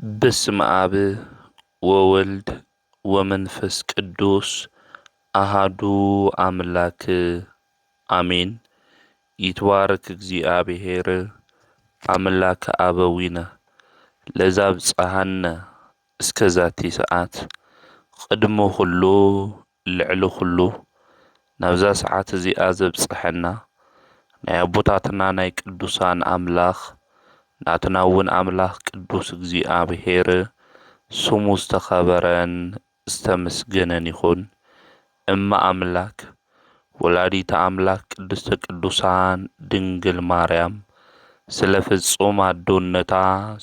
በስመ አብ ወወልድ ወመንፈስ ቅዱስ አሃዱ አምላክ አሜን። ይትባረክ እግዚኣብሔር አምላክ አበዊነ ለዛብጽሐነ እስከ ዛቲ ሰዓት። ቅድሚ ኩሉ ልዕሊ ኩሉ ናብዛ ሰዓት እዚኣ ዘብጽሐና ናይ ኣቦታትና ናይ ቅዱሳን ኣምላኽ ናትና እውን ኣምላኽ ቅዱስ እግዚኣብሔር ስሙ ዝተኸበረን ዝተመስገነን ይኹን። እመ ኣምላክ ወላዲተ ኣምላክ ቅድስተ ቅዱሳን ድንግል ማርያም ስለ ፍጹም ኣዶነታ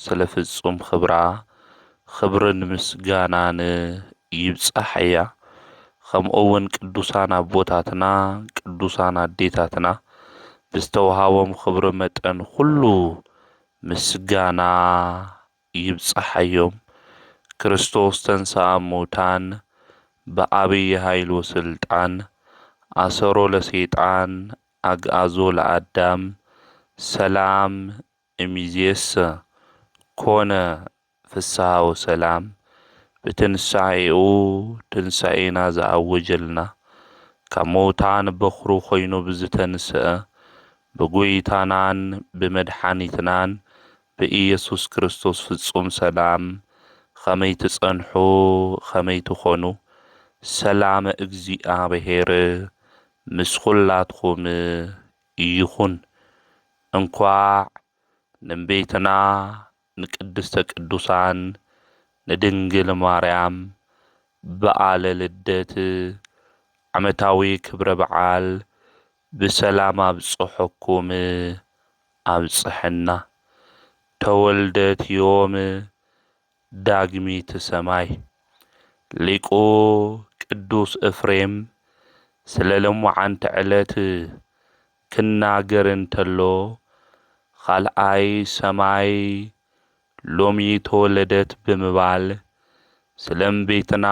ስለ ፍጹም ክብራ ክብርን ምስጋናን ይብጻሓያ። ከምኡ እውን ቅዱሳን ኣቦታትና ቅዱሳን ኣዴታትና ብዝተዋሃቦም ክብሪ መጠን ኩሉ ምስጋና ይብጻሓዮም። ክርስቶስ ተንሥአ እሙታን ብዓቢይ ኃይል ወሥልጣን አሰሮ ለሰይጣን አግዓዞ ለአዳም ሰላም እሚዜሰ ኮነ ፍስሐ ወሰላም። ብትንሳኤኡ ትንሳኤና ዝኣወጀልና ካብ ሙታን በኹሩ ኮይኑ ብዝተንስአ ብጎይታናን ብመድሓኒትናን ብኢየሱስ ክርስቶስ ፍጹም ሰላም ኸመይ ትጸንሑ ኸመይ ትኾኑ ሰላመ እግዚኣብሔር ምስ ኹላትኹም ይኹን። እንኳዕ ንእምቤትና ንቅድስተ ቅዱሳን ንድንግል ማርያም በዓለ ልደት ዓመታዊ ክብረ በዓል ብሰላም ኣብጽሐኩም ኣብጽሐና። ተወልደት ዮም ዳግሚት ሰማይ። ሊቁ ቅዱስ እፍሬም ስለ ለሞዓንቲ ዕለት ክናገር እንተሎ፣ ኻልኣይ ሰማይ ሎሚ ተወለደት ብምባል ስለ እምቤትና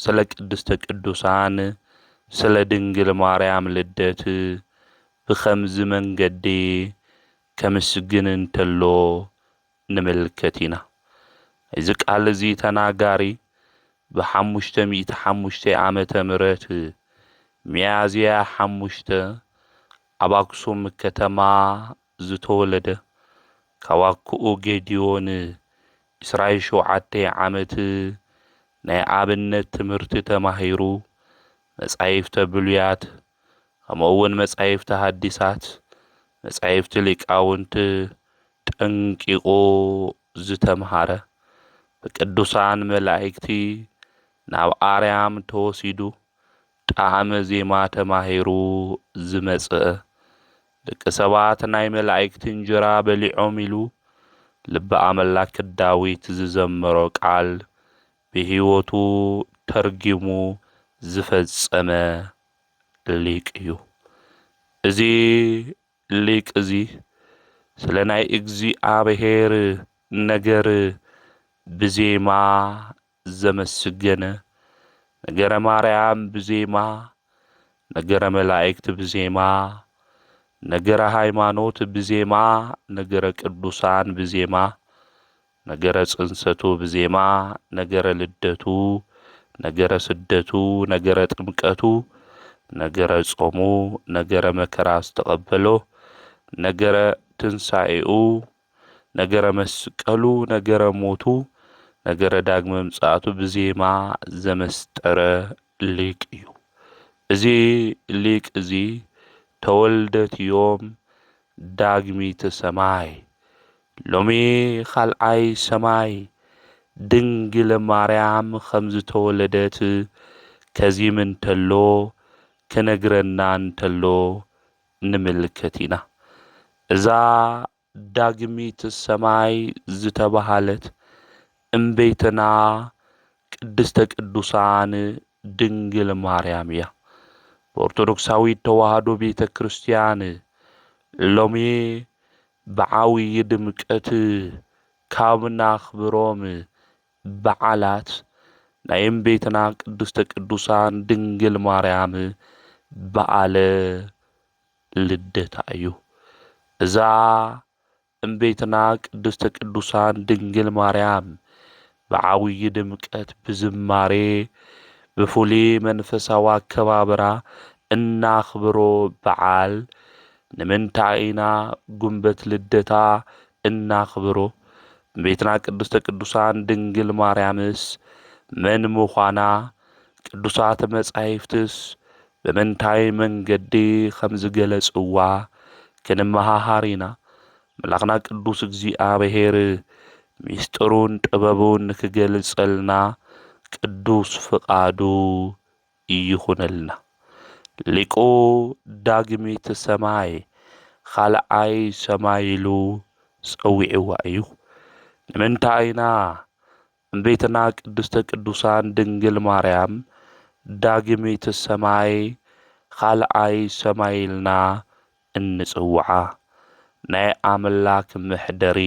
ስለ ቅድስተ ቅዱሳን ስለ ድንግል ማርያም ልደት ብኸምዚ መንገዲ ከምስግን እንተሎ ንምልከት ኢና። እዚ ቃል እዚ ተናጋሪ ብሓሙሽተ ሚእቲ ሓሙሽተ ዓመተ ምህረት ሚያዝያ ሓሙሽተ ኣብ ኣክሱም ከተማ ዝተወለደ ካብ ኣኩኡ ጌድዮን ዕስራን ሸውዓተን ዓመት ናይ ኣብነት ትምህርቲ ተማሂሩ መጻሕፍተ ብሉያት ከምኡ እውን መጻሕፍተ ሐዲሳት መጻሕፍቲ ሊቃውንት ጠንቂቑ ዝተምሃረ ብቅዱሳን መላእክቲ ናብ ኣርያም ተወሲዱ ጣዕመ ዜማ ተማሂሩ ዝመጽአ ደቂ ሰባት ናይ መላእክቲ እንጀራ በሊዖም ኢሉ ልበ ኣምላክ ዳዊት ዝዘመሮ ቃል ብህይወቱ ተርጊሙ ዝፈጸመ ሊቅ እዩ። እዚ ሊቅ እዚ ስለ ናይ እግዚኣብሔር ነገር ብዜማ ዘመስገነ፣ ነገረ ማርያም ብዜማ፣ ነገረ መላእክት ብዜማ፣ ነገረ ሃይማኖት ብዜማ፣ ነገረ ቅዱሳን ብዜማ፣ ነገረ ጽንሰቱ ብዜማ፣ ነገረ ልደቱ፣ ነገረ ስደቱ፣ ነገረ ጥምቀቱ፣ ነገረ ጾሙ፣ ነገረ መከራ ዝተቐበሎ፣ ነገረ ትንሳኤኡ፣ ነገረ መስቀሉ፣ ነገረ ሞቱ፣ ነገረ ዳግመ ምጽኣቱ ብዜማ ዘመስጠረ ሊቅ እዩ። እዚ ሊቅ እዚ ተወልደት ዮም ዳግሚት ሰማይ። ሎሚ ኻልኣይ ሰማይ ድንግል ማርያም ከም ዝተወለደት ከዚም እንተሎ ክነግረና እንተሎ ንምልከት ኢና። እዛ ዳግሚት ሰማይ ዝተባሃለት እምቤትና ቅድስተ ቅዱሳን ድንግል ማርያም እያ። ብኦርቶዶክሳዊት ተዋህዶ ቤተ ክርስቲያን ሎሚ ብዓብዪ ድምቀት ካብ ናኽብሮም በዓላት ናይ እምቤትና ቅድስተ ቅዱሳን ድንግል ማርያም በዓለ ልደታ እዩ። እዛ እምቤትና ቅድስተ ቅዱሳን ድንግል ማርያም ብዓብዪ ድምቀት ብዝማሬ ብፍሉይ መንፈሳዊ ኣከባብራ እናኽብሮ በዓል ንምንታይ ኢና ጉንበት ልደታ እናኽብሮ? እመቤትና ቅድስተ ቅዱሳን ድንግል ማርያምስ መን ምዃና፣ ቅዱሳት መጻሕፍትስ ብምንታይ መንገዲ ከም ዝገለጽዋ ክንመሃሃር ኢና። ኣምላኽና ቅዱስ እግዚኣብሔር ምስጢሩን ጥበቡን ክገልጸልና ቅዱስ ፍቓዱ ይኹነልና። ሊቁ ዳግሚት ሰማይ ኻልኣይ ሰማይ ኢሉ ጸዊዕዋ እዩ። ንምንታይ ኢና እምቤትና ቅድስተ ቅዱሳን ድንግል ማርያም ዳግሚት ሰማይ ኻልኣይ ሰማይ ኢልና እንጽውዓ? ናይ ኣምላክ መሕደሪ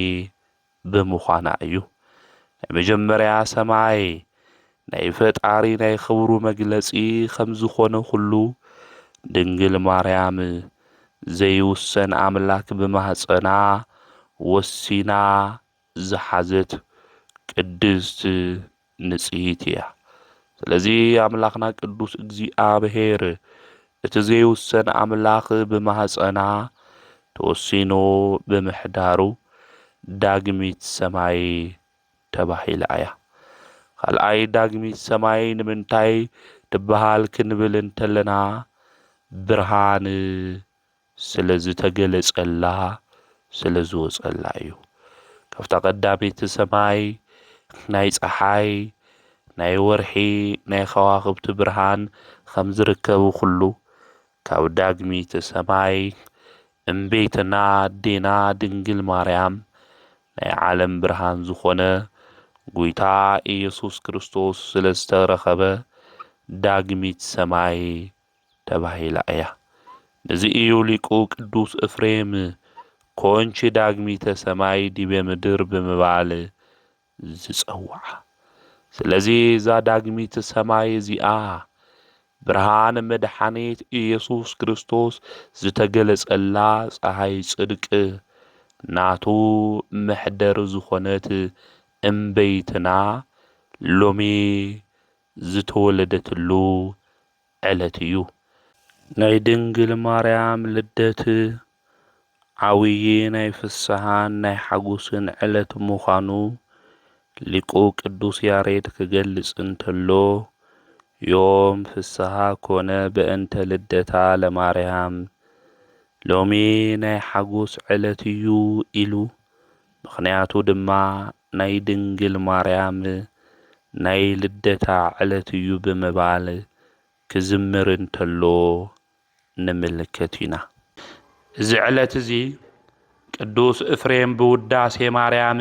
ብምዃና እዩ። ናይ መጀመርያ ሰማይ ናይ ፈጣሪ ናይ ክብሩ መግለጺ ከም ዝኾነ ኩሉ፣ ድንግል ማርያም ዘይውሰን ኣምላክ ብማህጸና ወሲና ዝሓዘት ቅድስት ንጽሂት እያ። ስለዚ ኣምላኽና ቅዱስ እግዚኣብሔር እቲ ዘይውሰን ኣምላኽ ብማህፀና ተወሲኑ ብምሕዳሩ ዳግሚት ሰማይ ተባሂላ እያ። ካልኣይ ዳግሚት ሰማይ ንምንታይ ትበሃል ክንብል እንተለና ብርሃን ስለ ዝተገለጸላ ስለ ዝወጸላ እዩ። ካብታ ቀዳመይቲ ሰማይ ናይ ጸሓይ ናይ ወርሒ ናይ ከዋኽብቲ ብርሃን ከም ዝርከቡ ኩሉ ካብ ዳግሚት ሰማይ እምቤትና ኣዴና ድንግል ማርያም ናይ ዓለም ብርሃን ዝኾነ ጐይታ ኢየሱስ ክርስቶስ ስለ ዝተረኸበ ዳግሚት ሰማይ ተባሂላ እያ። ነዚ እዩ ሊቁ ቅዱስ እፍሬም ኮንቺ ዳግሚተ ሰማይ ዲበ ምድር ብምባል ዝጸውዓ። ስለዚ እዛ ዳግሚት ሰማይ እዚኣ ብርሃን መድሓኒት ኢየሱስ ክርስቶስ ዝተገለጸላ ጸሃይ ጽድቅ ናቱ መሕደሪ ዝኾነት እምበይትና ሎሚ ዝተወለደትሉ ዕለት እዩ። ናይ ድንግል ማርያም ልደት ዓብዪ ናይ ፍስሓን ናይ ሓጎስን ዕለት ምዃኑ ሊቁ ቅዱስ ያሬድ ክገልጽ እንተሎ፣ ዮም ፍስሓ ኮነ በእንተ ልደታ ለማርያም፣ ሎሚ ናይ ሓጎስ ዕለት እዩ ኢሉ። ምኽንያቱ ድማ ናይ ድንግል ማርያም ናይ ልደታ ዕለት እዩ ብምባል ክዝምር እንተሎ ንምልከት ኢና። እዚ ዕለት እዚ ቅዱስ እፍሬም ብውዳሴ ማርያም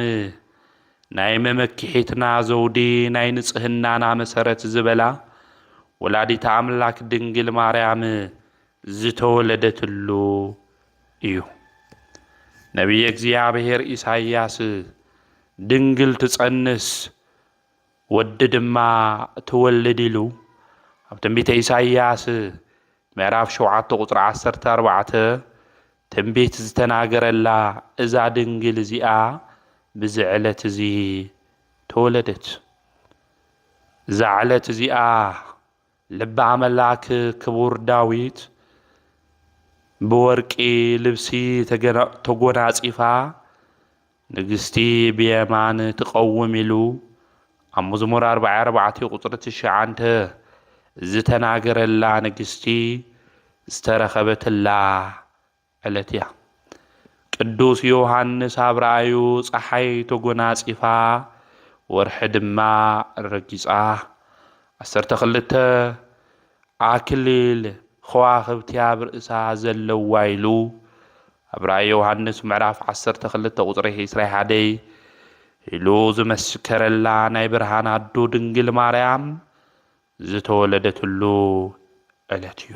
ናይ መመክሒትና ዘውዲ ናይ ንጽህናና መሰረት ዝበላ ወላዲተ ኣምላክ ድንግል ማርያም ዝተወለደትሉ እዩ። ነቢየ እግዚኣብሔር ኢሳይያስ ድንግል ትጸንስ ወዲ ድማ ትወልድ ኢሉ ኣብ ትንቢተ ኢሳይያስ ምዕራፍ ሸውዓተ ቁጽሪ ዓሰርተ ኣርባዕተ ትንቢት ዝተናገረላ እዛ ድንግል እዚኣ ብዚ ዕለት እዚ ተወለደት። እዛ ዕለት እዚኣ ልበ ኣመላክ ክቡር ዳዊት ብወርቂ ልብሲ ተገና-፣ ተጎናጺፋ ንግስቲ ብየማን ትቐውም ኢሉ ኣብ መዝሙር ኣርባዓ ኣርባዕተ ቁጽሪ ትሽዓተ ዝተናገረላ ንግስቲ ዝተረኸበትላ ዕለት እያ። ቅዱስ ዮሃንስ ኣብ ራእዩ ጸሓይ ተጎናጺፋ፣ ወርሒ ድማ ረጊጻ፣ ዓሰርተ ክልተ ኣክሊል ከዋኽብቲ ኣብ ርእሳ ዘለዋ ኢሉ ኣብ ራእይ ዮሃንስ ምዕራፍ ዓሰርተ ክልተ ቁጽሪ ዕስራ ሓደ ኢሉ ዝመስከረላ ናይ ብርሃን ኣዶ ድንግል ማርያም ዝተወለደትሉ ዕለት እዩ።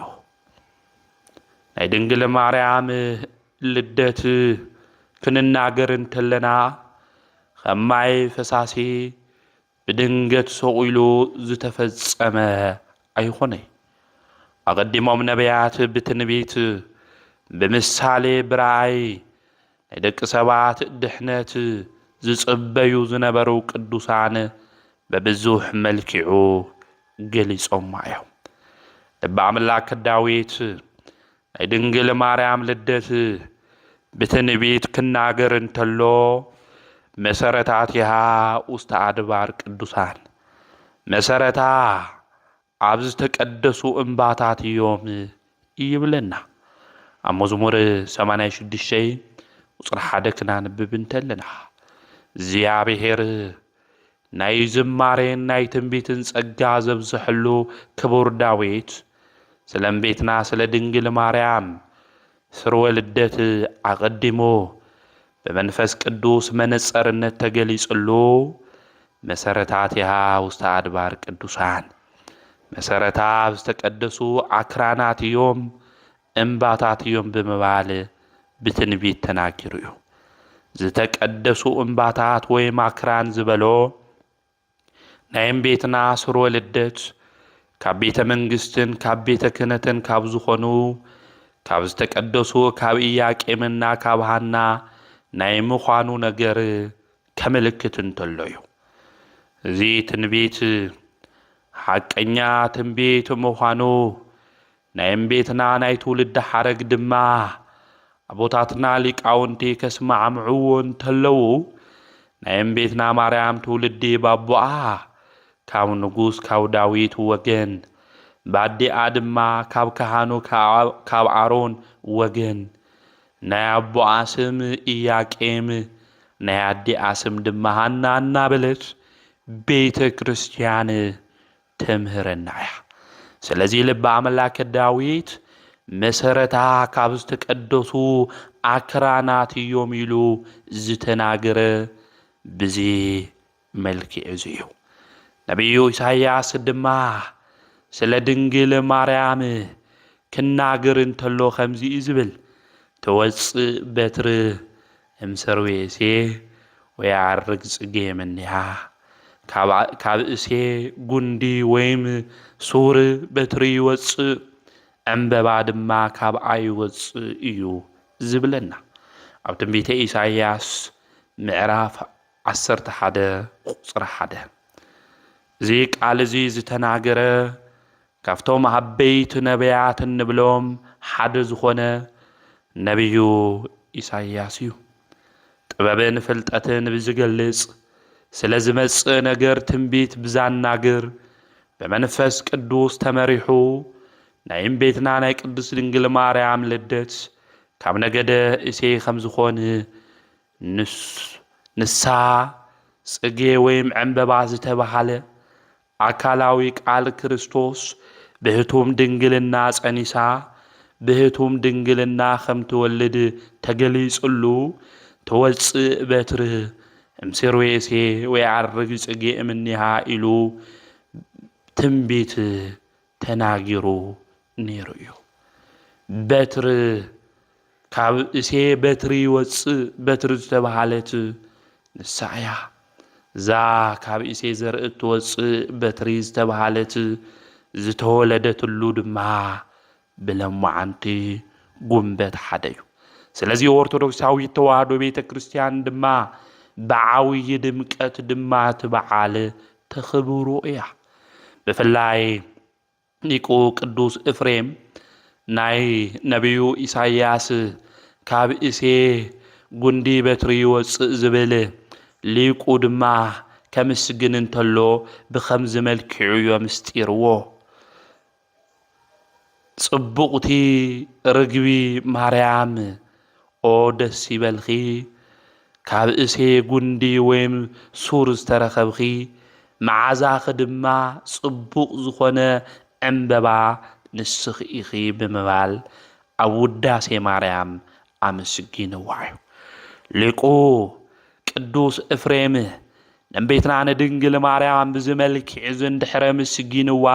ናይ ድንግል ማርያም ልደት ክንናገር እንተለና ከም ማይ ፈሳሲ ብድንገት ሰቑ ኢሉ ዝተፈጸመ ኣይኾነይ። ኣቐዲሞም ነቢያት ብትንቢት፣ ብምሳሌ፣ ብራእይ ናይ ደቂ ሰባት ድሕነት ዝጽበዩ ዝነበሩ ቅዱሳን በብዙሕ መልክዑ ገሊጾማ እዮም። ልበ ኣምላክ ዳዊት ናይ ድንግል ማርያም ልደት ብትንቢት ክናገር እንተሎ፣ መሰረታቲሃ ውስተ ኣድባር ቅዱሳን፣ መሰረታ ኣብ ዝተቀደሱ እምባታት እዮም ይብለና። ኣብ መዝሙር ሰማንያ ሽዱሽተ ቁጽሪ ሓደ ክናንብብ እንተለና፣ እግዚኣብሔር ናይ ዝማሬን ናይ ትንቢትን ጸጋ ዘብዝሐሉ ክቡር ዳዊት፣ ስለ እምቤትና ስለ ድንግል ማርያም ስርወ ልደት ኣቐዲሙ ብመንፈስ ቅዱስ መነጸርነት ተገሊጽሉ፣ መሰረታቲሃ ውስተ ኣድባር ቅዱሳን፣ መሰረታ ኣብ ዝተቀደሱ ኣክራናት እዮም፣ እምባታት እዮም ብምባል ብትንቢት ተናጊሩ እዩ። ዝተቀደሱ እምባታት ወይም ኣክራን ዝበሎ ናይ እምቤትና ስርወ ልደት ካብ ቤተ መንግስትን ካብ ቤተ ክህነትን ካብ ዝኾኑ ካብ ዝተቀደሱ ካብ ኢያቄምና ካብ ሃና ናይ ምዃኑ ነገር ከምልክት እንተሎ እዩ። እዚ ትንቢት ሓቀኛ ትንቢት ምዃኑ ናይ እምቤትና ናይ ትውልዲ ሓረግ ድማ ኣቦታትና ሊቃውንቲ ከስማዕምዕዎ እንተለዉ፣ ናይ እምቤትና ማርያም ትውልዲ ባቦኣ ካብ ንጉስ ካብ ዳዊት ወገን፣ ባዲኣ ድማ ካብ ካህኑ ካብ ኣሮን ወገን፣ ናይ ኣቦኣ ስም ኢያቄም፣ ናይ ኣዲኣ ስም ድማ ሃና እናበለት ቤተ ክርስቲያን ተምህረና እያ። ስለዚ ልበ ኣምላክ ዳዊት መሰረታ ካብ ዝተቀደሱ ኣክራናት እዮም ኢሉ ዝተናገረ ብዚ መልክዕ እዚ እዩ። ነቢዩ ኢሳይያስ ድማ ስለ ድንግል ማርያም ክናገር እንተሎ ከምዚ እዩ ዝብል፣ ትወጽእ በትሪ እምሰርዌ እሴ ወየዐርግ ጽጌ እምኔሃ። ካብ እሴ ጉንዲ ወይም ሱር በትሪ ይወጽእ፣ ዕምበባ ድማ ካብኣ ይወጽእ እዩ ዝብለና። ኣብ ትንቢተ ኢሳይያስ ምዕራፍ ዓሰርተ ሓደ ቁጽሪ ሓደ። እዚ ቃል እዚ ዝተናገረ ካብቶም ዓበይቲ ነቢያት እንብሎም ሓደ ዝኾነ ነቢዩ ኢሳይያስ እዩ። ጥበብን ፍልጠትን ብዝገልጽ፣ ስለ ዝመጽእ ነገር ትንቢት ብዛናግር፣ ብመንፈስ ቅዱስ ተመሪሑ፣ ናይ እምቤትና ናይ ቅድስት ድንግል ማርያም ልደት ካብ ነገደ እሴይ ከም ዝኾን ንስ-፣ ንሳ ጽጌ ወይም ዕምበባ ዝተባህለ ኣካላዊ ቃል ክርስቶስ ብህቱም ድንግልና ጸኒሳ፣ ብህቱም ድንግልና ከም ትወልድ ተገሊጽሉ፣ ትወጽእ በትር እምሴርዌሴ ወይዓርግ ጽጌ እምኒሃ ኢሉ ትንቢት ተናጊሩ ነይሩ እዩ። በትር ካብ እሴ በትሪ ይወጽእ፣ በትሪ ዝተባሃለት ንሳ እያ። እዛ ካብ እሴ ዘርኢ እትወጽእ በትሪ ዝተባሃለት ዝተወለደትሉ ድማ ብለማዓንቲ ጉንበት ሓደ እዩ። ስለዚ ኦርቶዶክሳዊት ተዋህዶ ቤተ ክርስቲያን ድማ ብዓብዪ ድምቀት ድማ እቲ በዓል ተኽብሮ እያ። ብፍላይ ሊቁ ቅዱስ እፍሬም ናይ ነቢዩ ኢሳይያስ ካብ እሴ ጉንዲ በትሪ ይወጽእ ዝብል ሊቁ ድማ ከምስግን እንተሎ ብኸምዚ መልክዑ እዩ ኣምስጢርዎ። ጽቡቕቲ ርግቢ ማርያም ኦ ደስ ይበልኺ፣ ካብ እሴ ጉንዲ ወይም ሱር ዝተረኸብኺ፣ መዓዛኺ ድማ ጽቡቕ ዝኾነ ዕምበባ ንስኺ ኢኺ ብምባል ኣብ ውዳሴ ማርያም ኣመስጊንዋ እዩ። ሊቁ ቅዱስ እፍሬም ንእምቤትና ንድንግል ማርያም ብዚ መልክዕ እዚ እንድሕረ ምስጊንዋ፣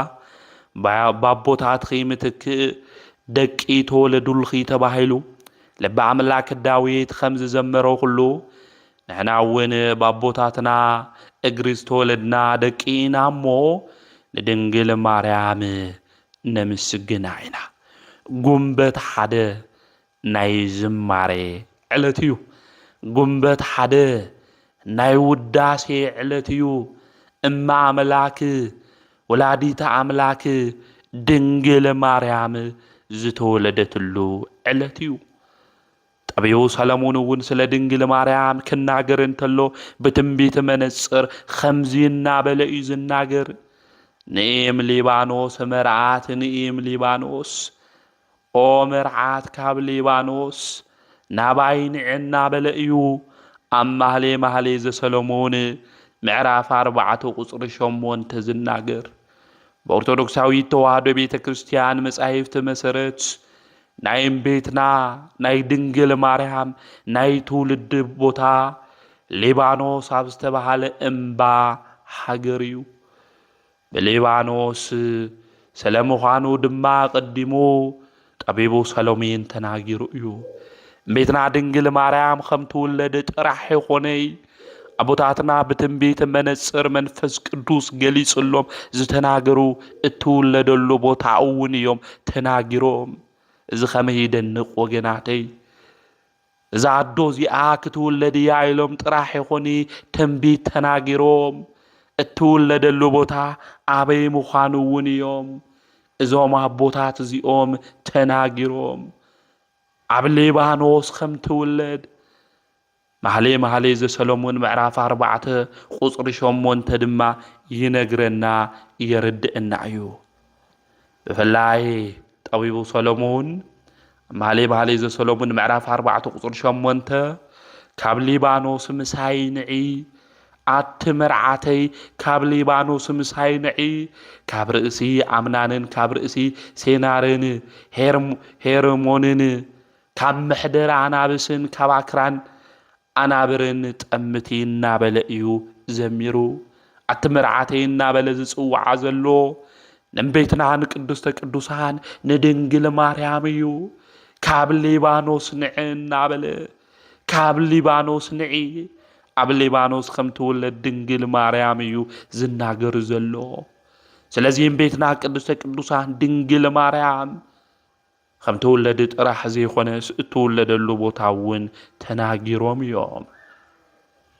ባ-፣ ባቦታትኺ ምትክእ ደቂ ተወለዱልኺ ተባሂሉ፣ ልበ ኣምላክ ዳዊት ከም ዝዘመሮ ኩሉ፣ ንሕና እውን ባቦታትና እግሪ ዝተወለድና ደቂ ኢና እሞ፣ ንድንግል ማርያም ነምስግና ኢና። ጉንበት ሓደ ናይ ዝማሬ ዕለት እዩ። ጉንበት ሓደ ናይ ውዳሴ ዕለት እዩ። እመ ኣምላክ ወላዲተ ኣምላክ ድንግል ማርያም ዝተወለደትሉ ዕለት እዩ። ጠቢቡ ሰለሙን እውን ስለ ድንግል ማርያም ክናገር እንተሎ ብትንቢት መነጽር ከምዚ እናበለ እዩ ዝናገር። ንኢም ሊባኖስ መርዓት ንኢም ሊባኖስ፣ ኦ መርዓት ካብ ሊባኖስ ናባይ ንዒ እናበለ እዩ ኣብ ማህሌ ማህሌ ዘሰሎሞን ምዕራፍ ኣርባዕተ ቁጽሪ ሸሞንተ ዝናገር። ብኦርቶዶክሳዊት ተዋህዶ ቤተ ክርስቲያን መጻሕፍቲ መሰረት ናይ እምቤትና ናይ ድንግል ማርያም ናይ ትውልዲ ቦታ ሊባኖስ ኣብ ዝተባህለ እምባ ሃገር እዩ። ብሊባኖስ ስለ ምዃኑ ድማ ኣቐዲሙ ጠቢቡ ሰሎሜን ተናጊሩ እዩ። እምቤትና ድንግል ማርያም ከም ትውለድ ጥራሕ ይኾነይ ኣቦታትና ብትንቢት መነጽር መንፈስ ቅዱስ ገሊጽሎም ዝተናገሩ እትውለደሉ ቦታ እውን እዮም ተናጊሮም። እዚ ከመይ ይደንቕ ወገናተይ! እዛ ኣዶ እዚኣ ክትውለድ እያ ኢሎም ጥራሕ ይኹን ትንቢት ተናጊሮም፣ እትውለደሉ ቦታ ኣበይ ምዃኑ እውን እዮም እዞም ኣቦታት እዚኦም ተናጊሮም። ኣብ ሊባኖስ ከም ትውለድ ማህሌ ማህሌ ዘሰሎሞን ምዕራፍ ኣርባዕተ ቁጽሪ ሸሞንተ ድማ ይነግረና የርድእና እዩ። ብፍላይ ጠቢቡ ሰሎሞን ኣብ ማህሌ ማህሌ ዘሰሎሞን ምዕራፍ ኣርባዕተ ቁጽሪ ሸሞንተ ካብ ሊባኖስ ምሳይ ንዒ፣ ኣቲ መርዓተይ ካብ ሊባኖስ ምሳይ ንዒ፣ ካብ ርእሲ ኣምናንን ካብ ርእሲ ሴናርን ሄርም- ሄርሞንን ካብ መሕደር ኣናብስን ካብ ኣክራን ኣናብርን ጠምቲ እናበለ እዩ ዘሚሩ። ኣቲ መርዓተይ እናበለ ዝጽውዓ ዘሎ ንእመቤትና ንቅድስተ ቅዱሳን ንድንግል ማርያም እዩ። ካብ ሊባኖስ ንዒ እናበለ፣ ካብ ሊባኖስ ንዒ፣ ኣብ ሊባኖስ ከም ትውለድ ድንግል ማርያም እዩ ዝናገር ዘሎ። ስለዚ እመቤትና ቅድስተ ቅዱሳን ድንግል ማርያም ከም ትውለድ ጥራሕ ዘይኮነስ እትውለደሉ ቦታ እውን ተናጊሮም እዮም።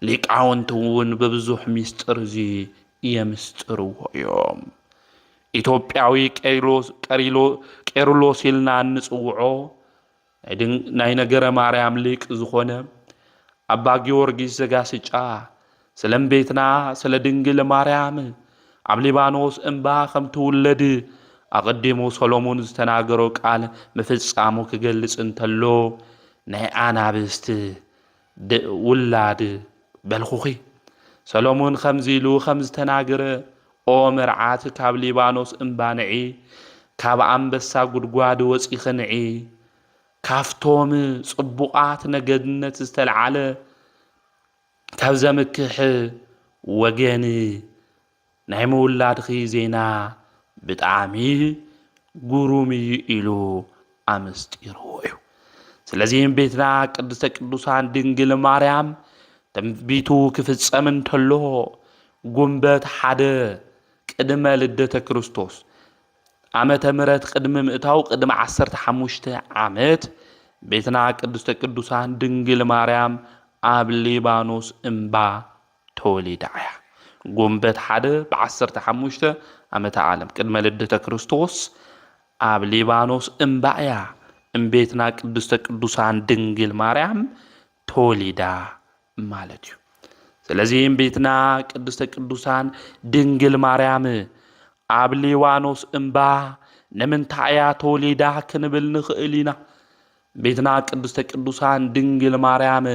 ሊቃውንቲ እውን ብብዙሕ ሚስጥር እዚ የምስጥርዎ እዮም። ኢትዮጵያዊ ቄርሎስ ኢልና እንጽውዖ ናይ ነገረ ማርያም ሊቅ ዝኾነ ኣባ ጊዮርጊስ ዘጋስጫ ስለ እመቤትና ስለ ድንግል ማርያም ኣብ ሊባኖስ እምባ ከም ትውለድ ኣቐዲሙ ሰሎሞን ዝተናገሮ ቃል ምፍጻሙ ክገልጽ እንተሎ ናይ ኣናብስት ውላድ በልኹኺ። ሰሎሞን ከምዚ ኢሉ ከም ዝተናገረ ኦ መርዓት ካብ ሊባኖስ እምባ ንዒ፣ ካብ ኣንበሳ ጉድጓድ ወጺኺ ንዒ፣ ካብቶም ጽቡቓት ነገድነት ዝተልዓለ ካብ ዘምክሕ ወገን ናይ ምውላድኺ ዜና ብጣዕሚ ግሩም እዩ ኢሉ ኣመስጢርዎ እዩ። ስለዚ እመቤትና ቅድስተ ቅዱሳን ድንግል ማርያም ትንቢቱ ክፍጸም እንተሎ ጉንበት ሓደ ቅድመ ልደተ ክርስቶስ ዓመተ ምሕረት ቅድሚ ምእታው ቅድሚ ዓሰርተ ሓሙሽተ ዓመት ቤትና ቅድስተ ቅዱሳን ድንግል ማርያም ኣብ ሊባኖስ እምባ ተወሊዳ እያ። ጉንበት ሓደ ብዓሰርተ ሓሙሽተ ዓመተ ዓለም ቅድመ ልደተ ክርስቶስ ኣብ ሊባኖስ እምባ እያ እምቤትና ቅድስተ ቅዱሳን ድንግል ማርያም ተወሊዳ ማለት እዩ። ስለዚ እምቤትና ቅድስተ ቅዱሳን ድንግል ማርያም ኣብ ሊባኖስ እምባ ንምንታይ እያ ተወሊዳ ክንብል ንኽእል ኢና። እምቤትና ቅድስተ ቅዱሳን ድንግል ማርያም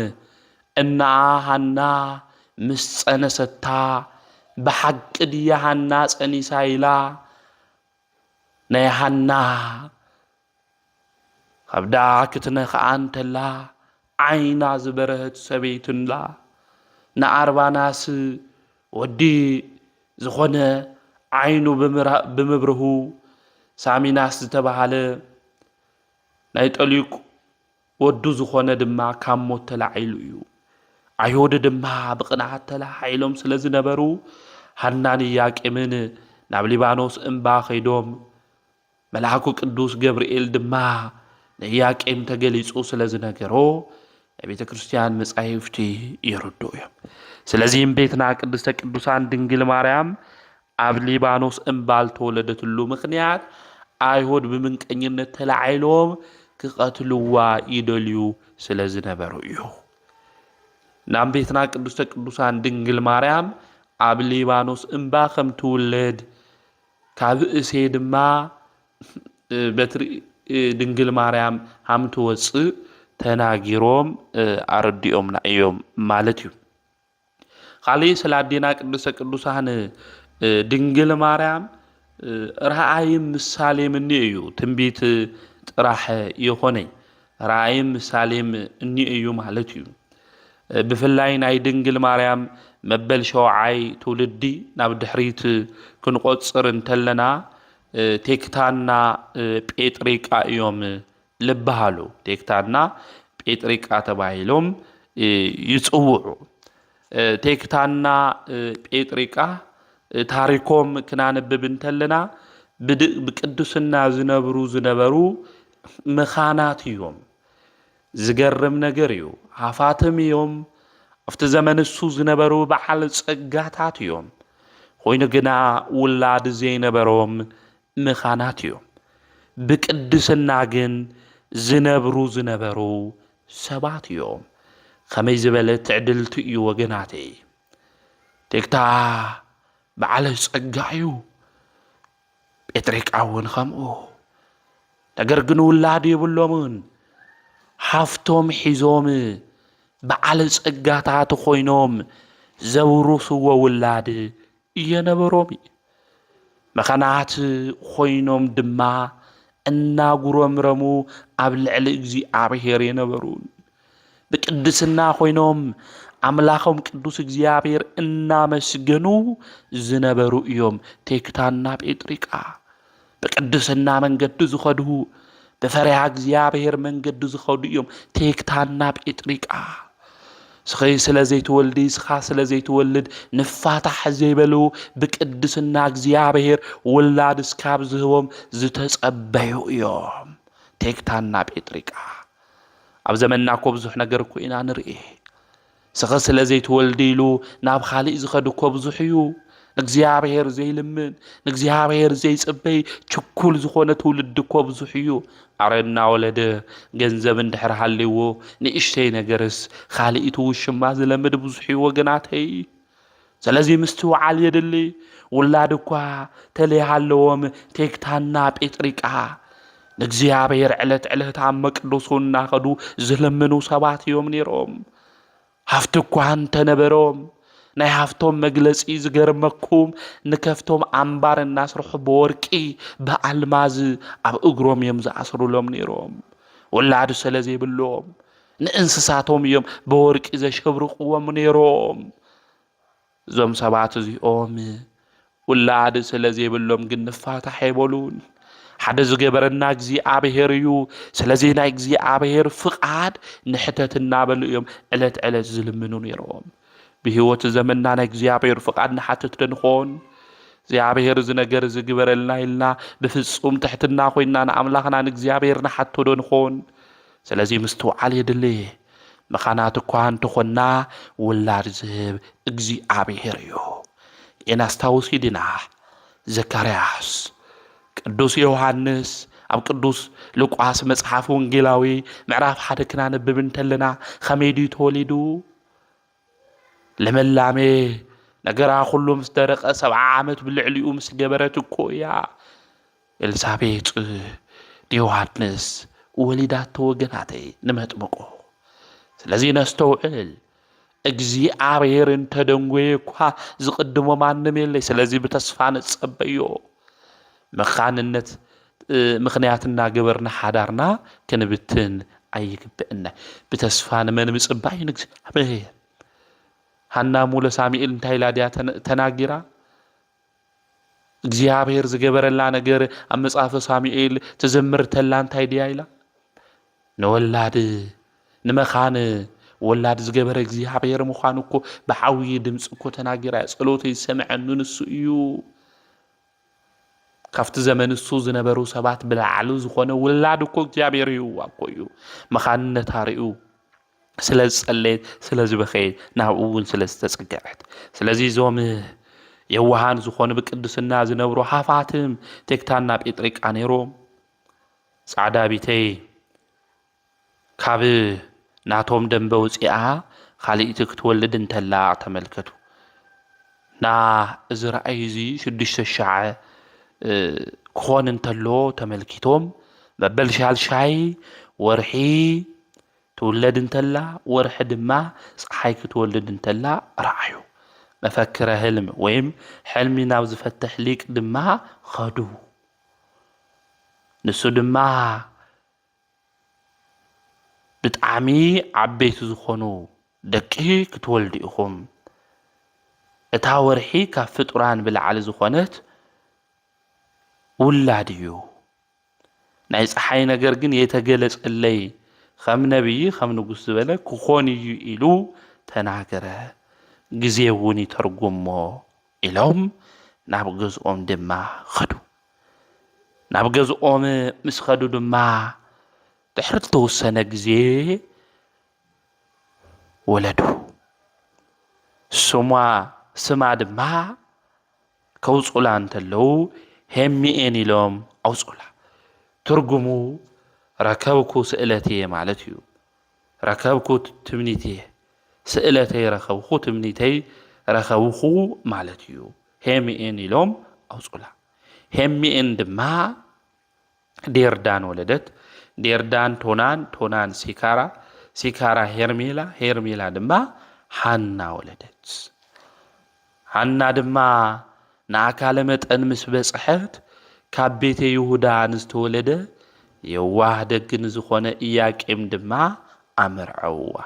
እናኣ ሃና ምስ ጸነሰታ ብሓቂ ድያ ሃና ጸኒሳ ኢላ ናይ ሃና ከብዳ ክትነኽኣ እንተላ ዓይና ዝበረሀት ሰበይትና ንኣርባናስ ወዲ ዝኾነ ዓይኑ ብምራ- ብምብርሁ ሳሚናስ ዝተባህለ ናይ ጠሊቁ ወዱ ዝኾነ ድማ ካብ ሞት ተላዒሉ እዩ። ኣይሁድ ድማ ብቕንዓት ተላዒሎም ስለ ዝነበሩ ሃናን ኢያቄምን ናብ ሊባኖስ እምባ ከይዶም መልኣኩ ቅዱስ ገብርኤል ድማ ንኢያቄም ተገሊጹ ስለ ዝነገሮ ናይ ቤተ ክርስቲያን መጻሕፍቲ የረድኡ እዮም። ስለዚህም ቤትና ቅድስተ ቅዱሳን ድንግል ማርያም ኣብ ሊባኖስ እምባ ዝተወለደትሉ ምኽንያት፣ ኣይሁድ ብምንቀኝነት ተላዒሎም ክቐትልዋ ይደልዩ ስለ ዝነበሩ እዩ። ናብ ቤትና ቅድስተ ቅዱሳን ድንግል ማርያም ኣብ ሊባኖስ እምባ ከም ትውለድ፣ ካብ እሴይ ድማ በትሪ ድንግል ማርያም ሃም ትወፅእ ተናጊሮም ኣረዲኦምና እዮም ማለት እዩ። ካሊእ ስለ ኣዴና ቅድስተ ቅዱሳን ድንግል ማርያም ረኣይም ምሳሌም እኒኦ እዩ። ትንቢት ጥራሕ ይኾነይ፣ ረኣይም ምሳሌም እኒኦ እዩ ማለት እዩ። ብፍላይ ናይ ድንግል ማርያም መበል ሸውዓይ ትውልዲ ናብ ድሕሪት ክንቆጽር እንተለና፣ ቴክታና ጴጥሪቃ እዮም ልበሃሉ። ቴክታና ጴጥሪቃ ተባሂሎም ይጽውዑ። ቴክታና ጴጥሪቃ ታሪኮም ክናንብብ እንተለና፣ ብድ-፣ ብቅድስና ዝነብሩ ዝነበሩ መኻናት እዮም። ዝገርም ነገር እዩ። ሃፋትም እዮም። ኣብቲ ዘመን እሱ ዝነበሩ በዓል ጸጋታት እዮም። ኮይኑ ግና ውላድ ዘይነበሮም መኻናት እዮም። ብቅድስና ግን ዝነብሩ ዝነበሩ ሰባት እዮም። ከመይ ዝበለ ትዕድልቲ እዩ ወገናተይ። ቴክታ በዓል ጸጋ እዩ። ጴጥሪቃ እውን ከምኡ። ነገር ግን ውላድ የብሎምን። ሃፍቶም ሒዞም በዓል ጸጋታት ኮይኖም ዘውርስዎ ውላድ እየነበሮም። መኻናት ኮይኖም ድማ እናጉረምረሙ ኣብ ልዕሊ እግዚኣብሔር የነበሩን። ብቅድስና ኮይኖም ኣምላኾም ቅዱስ እግዚኣብሔር እናመስገኑ ዝነበሩ እዮም። ቴክታና ጴጥሪቃ ብቅድስና መንገዲ ዝኸዱ፣ ብፈሪሃ እግዚኣብሔር መንገዲ ዝኸዱ እዮም። ቴክታና ጴጥሪቃ። እስኺ ስለ ዘይትወልዲ፣ እስኻ ስለ ዘይትወልድ ንፋታሕ ዘይበሉ፣ ብቅድስና እግዚኣብሔር ውላድ እስካብ ዝህቦም ዝተጸበዩ እዮም። ቴክታና ጴጥሪቃ። ኣብ ዘመንና እኮ ብዙሕ ነገር እኮ ኢና ንርኢ። እስኺ ስለ ዘይትወልዲ ኢሉ ናብ ኻሊእ ዝኸድ እኮ ብዙሕ እዩ። ንእግዚኣብሔር ዘይልምን፣ ንእግዚኣብሔር ዘይጽበይ ችኩል ዝኾነ ትውልዲ እኮ ብዙሕ እዩ። ኣረ እናወለደ ገንዘብ እንድሕር ሃልይዎ ንእሽተይ ነገርስ ኻሊእ እቲ ውሽማ ዝለምድ ብዙሕ እዩ ወገናተይ። ስለዚ ምስትውዓል የድሊ። ውላድ እኳ ተለይሃለዎም ቴክታና ጴጥሪቃ ንእግዚኣብሔር ዕለት ዕለት ኣብ መቅደሱ እናኸዱ ዝልምኑ ሰባት እዮም ነይሮም። ሃፍቲ እኳ እንተነበሮም፣ ናይ ሃፍቶም መግለጺ ዝገርመኩም፣ ንከፍቶም ኣምባር እናስርሑ ብወርቂ ብኣልማዝ ኣብ እግሮም እዮም ዝኣስሩሎም ነይሮም። ውላድ ስለ ዘይብሎም፣ ንእንስሳቶም እዮም ብወርቂ ዘሸብርቕዎም ነይሮም። እዞም ሰባት እዚኦም ውላድ ስለ ዘይብሎም ግን ንፋታሕ ኣይበሉን። ሓደ ዝገበረና እግዚኣብሔር እዩ። ስለዚ ናይ እግዚኣብሔር ፍቓድ ንሕተት እናበሉ እዮም ዕለት ዕለት ዝልምኑ ነይሮም። ብህይወት ዘመንና ናይ እግዚኣብሔር ፍቓድ ንሓትት ዶ ንኾን? እግዚኣብሔር እዚ ነገር እዚ ግበረልና ኢልና ብፍጹም ትሕትና ኮይንና ንኣምላኽና ንእግዚኣብሔር ንሓቶ ዶ ንኾን? ስለዚ ምስትውዓል የድሊ። መኻናት እኳ እንተኾንና ውላድ ዝህብ እግዚኣብሔር እዩ። የነስታውስ ዲና ዘካርያስ፣ ቅዱስ ዮሃንስ ኣብ ቅዱስ ሉቃስ መጽሓፍ ወንጌላዊ ምዕራፍ ሓደ ክናንብብ እንተለና ከመይ ድዩ ተወሊዱ? ልምላሜ ነገራ ኩሉ ምስ ደረቐ ሰብዓ ዓመት ብልዕሊኡ ምስ ገበረት እኮ እያ ኤልሳቤጥ ንዮሃንስ ወሊዳቶ ወገናተይ ንመጥምቁ። ስለዚ ነስተውዕል። እግዚኣብሔር እንተደንጎየ እኳ ዝቕድሞ ማንም የለይ። ስለዚ ብተስፋ ንጸበዮ። መኻንነት፣ እ፣ ምኽንያት እናገበርና ሓዳርና ክንብትን ኣይግብእና። ብተስፋ ንመን ምጽባይ? ንእግዚኣብሔር። ሃና እሞ ለሳሙኤል እንታይ ኢላ ድያ ተነ-፣ ተናጊራ? እግዚኣብሔር ዝገበረላ ነገር ኣብ መጽሓፈ ሳሙኤል ትዝምር ተላ እንታይ ድያ ኢላ? ንወላድ፣ ንመኻን ወላድ ዝገበረ እግዚኣብሔር ምዃኑ እኮ ብዓብዪ ድምፂ እኮ ተናጊራ እያ። ጸሎተይ ዝሰምዐኒ ንሱ እዩ። ካብቲ ዘመን እሱ ዝነበሩ ሰባት ብላዕሊ ዝኾነ ውላድ እኮ እግዚኣብሔር ይህዋ እኮ እዩ። መኻንነታ ርእዩ፣ ስለ ዝጸለየት፣ ስለ ዝበኸየት፣ ናብኡ እውን ስለ ዝተጸግዐት። ስለዚ እዞም የዋሃን ዝኾኑ ብቅድስና ዝነብሩ ሃፋትም ቴክታና ጴጥሪቃ ነይሮም። ጻዕዳ ቢተይ ካብ ናቶም ደንበ ውጺኣ ካልእቲ ክትወልድ እንተላ ተመልከቱ። እና እዚ ራእይ እዚ ሽዱሽተ ሻዕ ክኾን እንተሎ ተመልኪቶም መበል ሻልሻይ ወርሒ ትውለድ እንተላ፣ ወርሒ ድማ ፀሓይ ክትወልድ እንተላ ረኣዩ። መፈክረ ህልም ወይም ሕልሚ ናብ ዝፈትሕ ሊቅ ድማ ኸዱ። ንሱ ድማ ብጣዕሚ ዓበይቲ ዝኾኑ ደቂ ክትወልዱ ኢኹም። እታ ወርሒ ካብ ፍጡራን ብላዕሊ ዝኾነት ውላድ እዩ። ናይ ፀሓይ ነገር ግን የተገለጸለይ፣ ከም ነቢይ ከም ንጉስ ዝበለ ክኾን እዩ ኢሉ ተናገረ። ግዜ እውን ይተርጉሞ ኢሎም ናብ ገዝኦም ድማ ኸዱ። ናብ ገዝኦም ምስ ኸዱ ድማ ድሕሪ ዝተወሰነ ግዜ ወለዱ። ስሟ ስማ ድማ ከውጹላ እንተለዉ ሄሚኤን ኢሎም ኣውጹላ። ትርጉሙ ረከብኩ ስእለትየ ማለት እዩ። ረከብኩ ትምኒትየ፣ ስእለተይ ረኸብኹ፣ ትምኒተይ ረኸብኹ ማለት እዩ። ሄሚኤን ኢሎም ኣውጹላ። ሄሚኤን ድማ ዴርዳን ወለደት። ዴርዳን ቶናን፣ ቶናን ሲካራ፣ ሲካራ ሄርሜላ፣ ሄርሜላ ድማ ሃና ወለደት። ሃና ድማ ንኣካለ መጠን ምስ በጽሐት ካብ ቤተ ይሁዳ ንዝተወለደ የዋህ ደግ ንዝኾነ ኢያቄም ድማ ኣመርዐውዋ።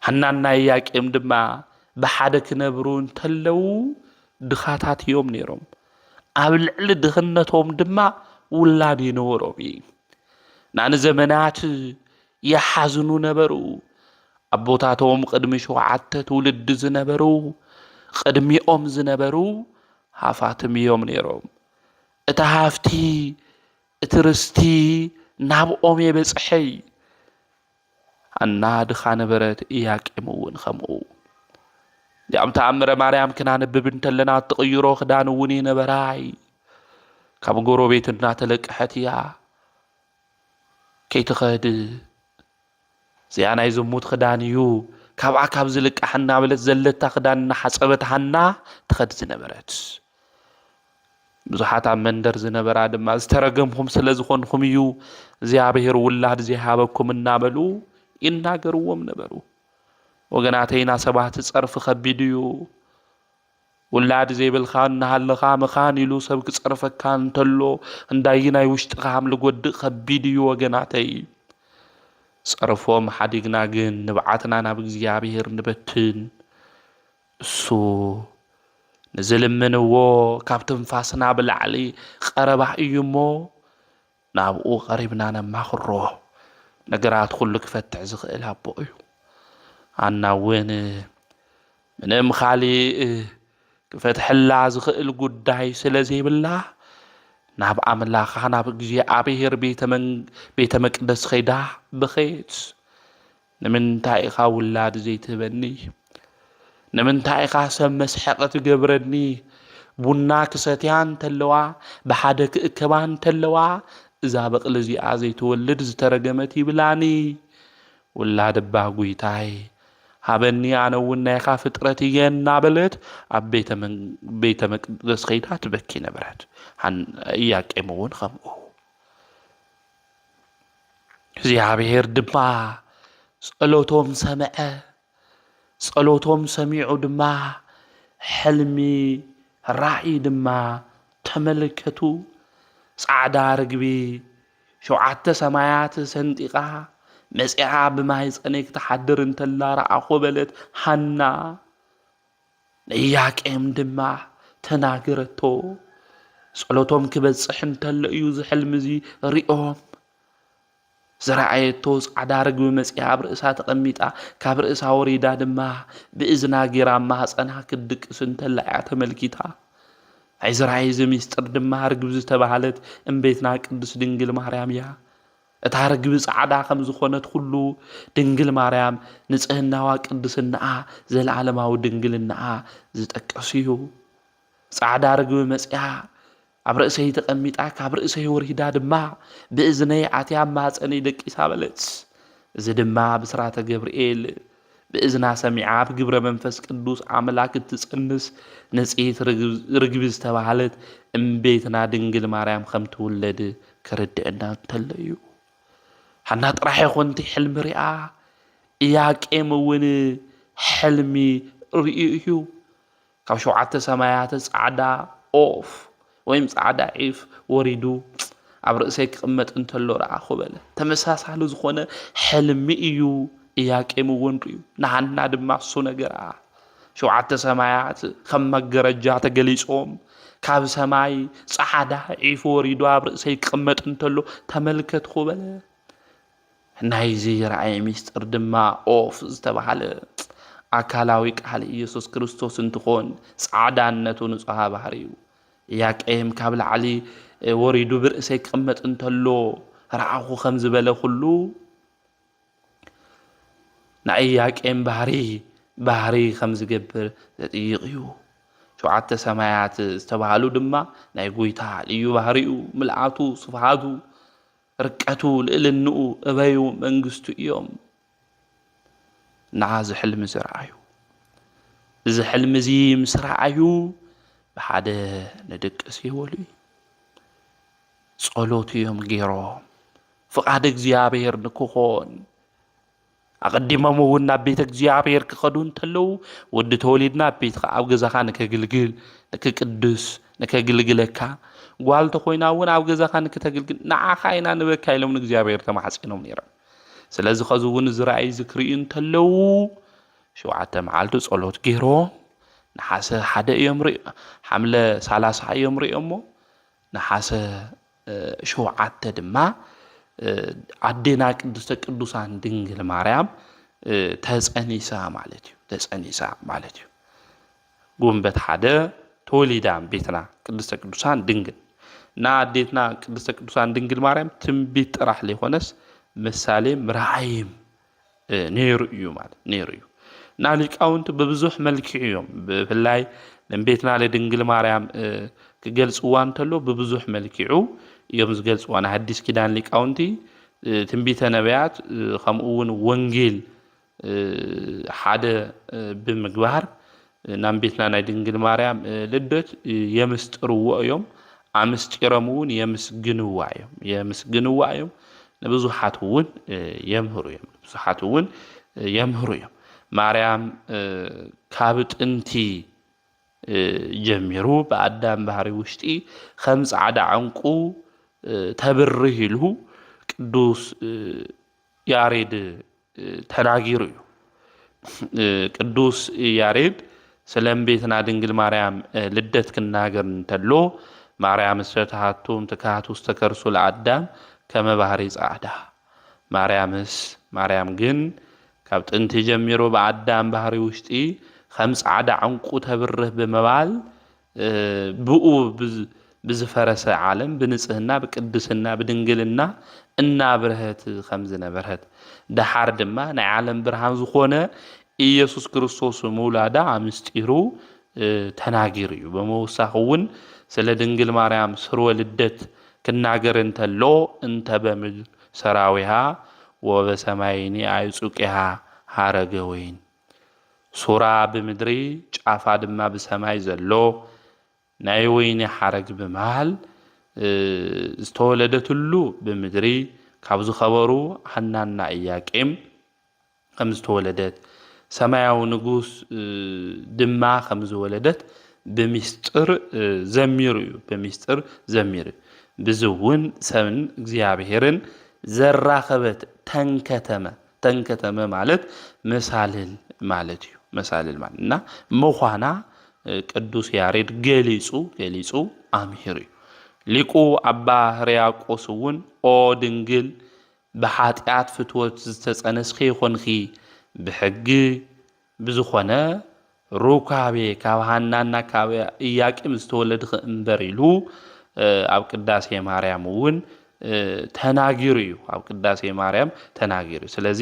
ሃናና ኢያቄም ድማ ብሓደ ክነብሩ እንተለዉ ድኻታት እዮም ነይሮም። ኣብ ልዕሊ ድኽነቶም ድማ ውላድ ይነበሮም እዩ። ንዘመናት ይሓዝኑ ነበሩ። ኣቦታቶም ቅድሚ ሸውዓተ ትውልዲ ዝነበሩ፣ ቅድሚኦም ዝነበሩ ሃፋትም እዮም ነይሮም። እቲ ሃፍቲ፣ እቲ ርስቲ ናብኦም የበጽሐይ። ኣና ድኻ ነበረት፣ ኢያቄም እውን ከምኡ። እዚኣም ተኣምረ ማርያም ክናንብብ እንተለና እትቕይሮ ክዳን እውን ይነበራይ። ካብ ጎረቤት እናተለቀሐት እያ ከይትኸድ። እዚኣ ናይ ዝሙት ክዳን እዩ፣ ካብኣ ካብ ዝልቃሕ እናበለት ዘለታ ክዳን እናሓጸበት ሃና ትኸድ ዝነበረት። ብዙሓት ኣብ መንደር ዝነበራ ድማ ዝተረገምኹም ስለ ዝኾንኹም እዩ እግዚኣብሔር ውላድ ዘይሃበኩም እናበሉ ይናገርዎም ነበሩ። ወገናተይና ሰባት ጸርፊ ከቢድ እዩ። ውላድ ዘይብልካ እናሃለኻ ምኻን ኢሉ ሰብ ክጸርፈካ እንተሎ እንዳይናይ ውሽጥኻ ሃም ልጎድእ ከቢድ እዩ ወገናተይ። ጸርፎም ሓዲግና ግን ንብዓትና ናብ እግዚኣብሔር ንበትን። እሱ ንዝልምንዎ ካብ ትንፋስና ብላዕሊ ቀረባ እዩ እሞ ናብኡ ቀሪብና ነማኽሮ። ነገራት ኩሉ ክፈትሕ ዝኽእል ኣቦ እዩ። ኣና እውን ምንም ካሊእ ክፈትሐላ ዝኽእል ጉዳይ ስለ ዘይብላ ናብ ኣምላኻ ናብ እግዚኣብሔር ቤተ መን-፣ ቤተ መቅደስ ኸይዳ በኸየት። ንምንታይ ኢኻ ውላድ ዘይትህበኒ? ንምንታይ ኢኻ ሰብ መስሐቂ ትገብረኒ? ቡና ክሰትያ እንተለዋ፣ ብሓደ ክእከባ እንተለዋ፣ እዛ በቕሊ እዚኣ ዘይትወልድ ዝተረገመት ይብላኒ። ውላድ እባ ጉይታይ፣ ሃበኒ፣ ኣነ እውን ናይኻ ፍጥረት እየ እናበለት ኣብ ቤተ መን-፣ ቤተ መቅደስ ኸይዳ ትበኪ ነበረት። ሃን-፣ ኢያቄም እውን ከምኡ። እግዚኣብሔር ድማ ጸሎቶም ሰምዐ። ጸሎቶም ሰሚዑ ድማ ሕልሚ ራእይ ድማ ተመልከቱ። ጻዕዳ ርግቢ ሸውዓተ ሰማያት ሰንጢቓ መጺኣ ብማህጸነይ ክትሓድር እንተላ ረኣኹ በለት ሃና። ንኢያቄም ድማ ተናገረቶ። ጸሎቶም ክበጽሕ እንተሎ እዩ እዚ ሕልሚ እዚ ሪኦም። ዝረኣየቶ ጻዕዳ ርግቢ መጺኣ ኣብ ርእሳ ተቐሚጣ፣ ካብ ርእሳ ወሪዳ ድማ ብእዝና ጌራ ኣብ ማህጸና ክትድቅስ እንተላ እያ ተመልኪታ። ናይዚ ራእይ እዚ ምስጢር ድማ ርግቢ ዝተባህለት እመቤትና ቅድስት ድንግል ማርያም እያ። እታ ርግቢ ጻዕዳ ከም ዝኾነት ኩሉ፣ ድንግል ማርያም ንጽህናዋ ቅድስናኣ፣ ዘለዓለማዊ ድንግልናኣ ዝጠቅስ እዩ። ጻዕዳ ርግቢ መጺኣ፣ ኣብ ርእሰይ ተቐሚጣ፣ ካብ ርእሰይ ወሪዳ ድማ፣ ብእዝነይ ኣትያ ኣብ ማህጸነይ ደቂሳ በለት። እዚ ድማ ብስራተ ገብርኤል፣ ብእዝና ሰሚዓ፣ ብግብረ መንፈስ ቅዱስ ኣምላክ እትጸንስ ንጽሕቲ ርግብ-፣ ርግቢ ዝተባህለት እመቤትና ድንግል ማርያም ከም ትውለድ ክርድእና እንተሎ እዩ። ሃና ጥራሕ ይኹን እቲ ሕልሚ ሪኣ፣ ኢያቄም እውን ሕልሚ ርእዩ እዩ። ካብ ሸውዓተ ሰማያት ጻዕዳ ኦፍ ወይም ጻዕዳ ዒፍ ወሪዱ ኣብ ርእሰይ ክቕመጥ እንተሎ ረኣኹ በለ። ተመሳሳሊ ዝኾነ ሕልሚ እዩ ኢያቄም እውን ርእዩ። ንሃና ድማ እሱ ነገራ። ሸውዓተ ሰማያት ከም መገረጃ ተገሊጾም፣ ካብ ሰማይ ጻዕዳ ዒፍ ወሪዱ ኣብ ርእሰይ ክቕመጥ እንተሎ ተመልከትኩ በለ። ናይዚ ራእይ ምስጢር ድማ ኦፍ ዝተባህለ ኣካላዊ ቃል ኢየሱስ ክርስቶስ እንትኾን፣ ጻዕዳነቱ ንጹሃ ባህሪ እዩ። ኢያቄም ካብ ላዕሊ ወሪዱ ብርእሰይ ክቕመጥ እንተሎ ረኣኹ ከም ዝበለ ኩሉ፣ ናይ ኢያቄም ባህሪ፣ ባህሪ ከም ዝገብር ዘጥይቕ እዩ። ሸውዓተ ሰማያት ዝተባህሉ ድማ ናይ ጎይታ ልዩ ባህሪኡ፣ ምልኣቱ፣ ስፍሃቱ፣ ርቀቱ፣ ልዕልንኡ፣ እበዩ፣ መንግስቱ እዮም። እና እዚ ሕልሚ እዚ ረኣዩ። እዚ ሕልሚ እዚ ምስ ረኣዩ ብሓደ ንድቅስ ይበሉ እዩ። ጸሎት እዮም ገይሮም። ፍቓድ እግዚኣብሔር ንክኾን ኣቐዲሞም እውን ናብ ቤተ እግዚኣብሔር ክኸዱ እንተለዉ፣ "ወዲ ተወሊድና ኣብ ቤትኻ፣ ኣብ ገዛኻ ንከግልግል፣ ንክቅድስ፣ ንከግልግለካ፣ ጓል ተኾይና እውን ኣብ ገዛኻ ንክተግልግል፣ ንዓኻ ኢና ንበካ" ኢሎም ንእግዚኣብሔር ተማሕጺኖም ነይሮም። ስለዚ ኸዚ እውን እዚ ራእይ እዚ ክርእዩ እንተለዉ፣ ሸውዓተ መዓልቲ ጸሎት ገይሮም፣ ነሓሰ ሓደ እዮም ርእዮ-፣ ሓምለ ሰላሳ እዮም ርእዮሞ፣ ነሓሰ፣ እ፣ ሸውዓተ ድማ፣ እ፣ ኣዴና ቅድስተ ቅዱሳን ድንግል ማርያም፣ እ፣ ተጸኒሳ ማለት እዩ። ተጸኒሳ ማለት እዩ። ጉንበት ሓደ ተወሊዳ ቤትና ቅድስተ ቅዱሳን ድንግል። ንኣዴትና ቅድስተ ቅዱሳን ድንግል ማርያም ትንቢት ጥራሕ ዘይኮነስ ምሳሌ ምርኣይም፣ እ፣ ነይሩ እዩ ማለት ነይሩ እዩ። እና ሊቃውንቲ ብብዙሕ መልክዕ እዮም፣ ብፍላይ ንእመቤትና ለድንግል ማርያም፣ እ፣ ክገልጽዋ እንተሎ ብብዙሕ መልክዑ እዮም ዝገልጽዋ። ናይ ሓዲስ ኪዳን ሊቃውንቲ፣ እ፣ ትንቢተ ነቢያት፣ እ፣ ከምኡ እውን ወንጌል፣ እ፣ ሓደ፣ እ፣ ብምግባር፣ እ፣ ናብ ቤትና ናይ ድንግል ማርያም፣ እ፣ ልደት፣ እ፣ የምስጥርዎ እዮም። ኣምስጢሮም እውን የምስግንዋ እዮም። የምስግንዋ እዮም። ንብዙሓት እውን፣ እ፣ የምህሩ እዮም። ንብዙሓት እውን፣ እ፣ የምህሩ እዮም። ማርያም፣ እ፣ ካብ ጥንቲ፣ እ፣ ጀሚሩ ብኣዳም ባህሪ ውሽጢ ከም ጻዕዳ ዕንቁ፣ እ፣ ተብርህ ኢሉ ቅዱስ፣ እ፣ ያሬድ፣ እ፣ ተናጊሩ እዩ። እ፣ ቅዱስ ያሬድ ስለ እመቤትና ድንግል ማርያም፣ እ፣ ልደት ክናገር እንተሎ፣ "ማርያምሰ ተሃቱ እምትካት ውስተ ከርሱ ለአዳም ከመ ባህሪ ጸዓዳ።" ማርያምስ፣ ማርያም ግን ካብ ጥንቲ ጀሚሩ ብኣዳም ባህሪ ውሽጢ ከም ጻዕዳ ዕንቁ ተብርህ ብምባል፣ እ፣ ብኡ ብዝ-፣ ብዝፈረሰ ዓለም ብንጽህና፣ ብቅድስና፣ ብድንግልና እናብርሀት ከም ዝነበረት፣ ደሓር ድማ ናይ ዓለም ብርሃን ዝኾነ ኢየሱስ ክርስቶስ ምውላዳ ኣምስጢሩ፣ እ፣ ተናጊሩ እዩ። ብምውሳኽ እውን ስለ ድንግል ማርያም ስርወ ልደት ክናገር እንተሎ፣ "እንተ በምድር ሰራዊሃ ወበሰማይኒ አዕጹቂሃ ሐረገ ወይን፣ ሱራ ብምድሪ፣ ጫፋ ድማ ብሰማይ ዘሎ ናይ ወይኒ ሓረግ" ብምባል፣ እ፣ ዝተወለደትሉ ብምድሪ ካብ ዝኸበሩ ሃናና ኢያቄም ከም ዝተወለደት፣ ሰማያዊ ንጉስ፣ እ፣ ድማ ከም ዝወለደት ብሚስጥር፣ እ፣ ዘሚሩ እዩ። ብሚስጥር ዘሚሩ እዩ። ብዚ እውን ሰብን እግዚኣብሔርን ዘራኸበት ተንከተመ። ተንከተመ ማለት መሳልል ማለት እዩ። መሳልል ማለት እና ምዃና፣ እ፣ ቅዱስ ያሬድ ገሊጹ፣ ገሊጹ ኣምሂሩ እዩ። ሊቁ ኣባ ሕርያቆስ እውን፣ "ኦ ድንግል፣ ብሓጢኣት ፍትወት ዝተጸነስኺ ይኾንኺ፣ ብሕጊ ብዝኾነ ሩካቤ ካብ ሃናና ካብ ኢያቄም ዝተወለድኺ እምበር" ኢሉ፣ እ፣ ኣብ ቅዳሴ ማርያም እውን፣ እ፣ ተናጊሩ እዩ፣ ኣብ ቅዳሴ ማርያም ተናጊሩ እዩ። ስለዚ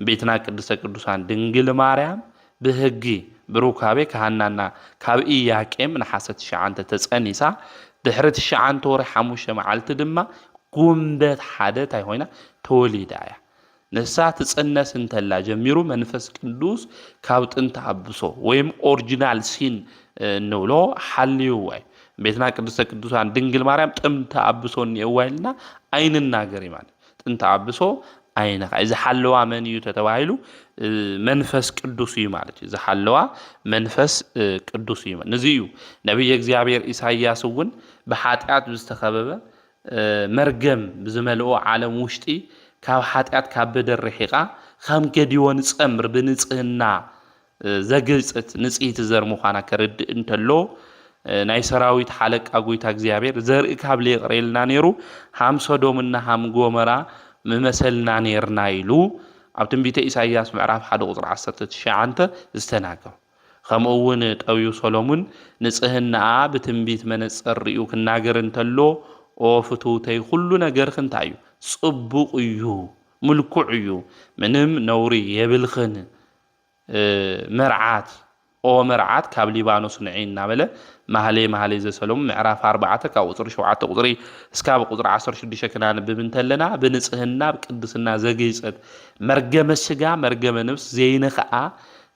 ቤትና ቅድስተ ቅዱሳን ድንግል ማርያም ብህጊ ብሩካቤ ካህናና ካብ ኢያቄም ነሓሰ ትሽዓንተ ተጸኒሳ፣ ድሕሪ ትሽዓንተ ወርሒ ሓሙሽተ መዓልቲ ድማ ጉንበት ሓደ እንታይ ኮይና ተወሊዳ እያ። ንሳ ትጽነስ እንተላ ጀሚሩ መንፈስ ቅዱስ ካብ ጥንቲ ኣብሶ ወይም ኦሪጂናል ሲን፣ እ፣ እንብሎ ሓልይዋ እዩ። ቤትና ቅድስተ ቅዱሳን ድንግል ማርያም ጥንቲ ኣብሶ እኒአዋ ኢልና ኣይንናገር እዩ ማለት። ጥንቲ ኣብሶ ኣይነኻ። እዚ ሓለዋ መን እዩ ተተባሂሉ? እ፣ መንፈስ ቅዱስ እዩ ማለት እዩ። እዚ ሓለዋ መንፈስ፣ እ፣ ቅዱስ እዩ። ነዚ እዩ ነቢይ እግዚኣብሔር ኢሳይያስ እውን ብሓጢኣት ብዝተኸበበ፣ እ፣ መርገም ብዝመልኦ ዓለም ውሽጢ ካብ ሓጢኣት ካብ በደል ርሒቓ ከም ገዲዎን ጸምር ብንጽህና፣ እ፣ ዘግልጽት ንጽሕቲ ዘር ምዃና ከርድእ እንተሎ፣ እ፣ ናይ ሰራዊት ሓለቃ ጎይታ እግዚኣብሔር ዘርኢ ካብ ለየቕረየልና ነይሩ፣ ሃም ሶዶምና ሃም ጎመራ ምመሰልና ነይርና ኢሉ ኣብ ትንቢተ ኢሳይያስ ምዕራፍ ሓደ ቁጽሪ ዓሰርተ ትሽዓተ ዝተናገሩ። ከምኡ እውን ጠቢቡ ሰሎሙን ንጽህናኣ ብትንቢት መነጸር ርእዩ ክናገር እንተሎ፣ "ኦ ፍትውተይ፣ ኩሉ ነገርኺ እንታይ እዩ? ጽቡቕ እዩ፣ ምልኩዕ እዩ፣ ምንም ነውሪ የብልኽን። እ፣ መርዓት፣ ኦ መርዓት ካብ ሊባኖስ ንዒ" እናበለ ማህሌ ማህሌ ዘሰሎሙ ምዕራፍ ኣርባዕተ ካብ ቁጽሪ ሸውዓተ ቁጽሪ እስካብ ቁጽሪ ዓሰርተ ሽዱሽተ ክናንብብ እንተለና፣ ብንጽህና ብቅድስና ዘግይጸት መርገመ ስጋ መርገመ ነብስ ዘይነኽኣ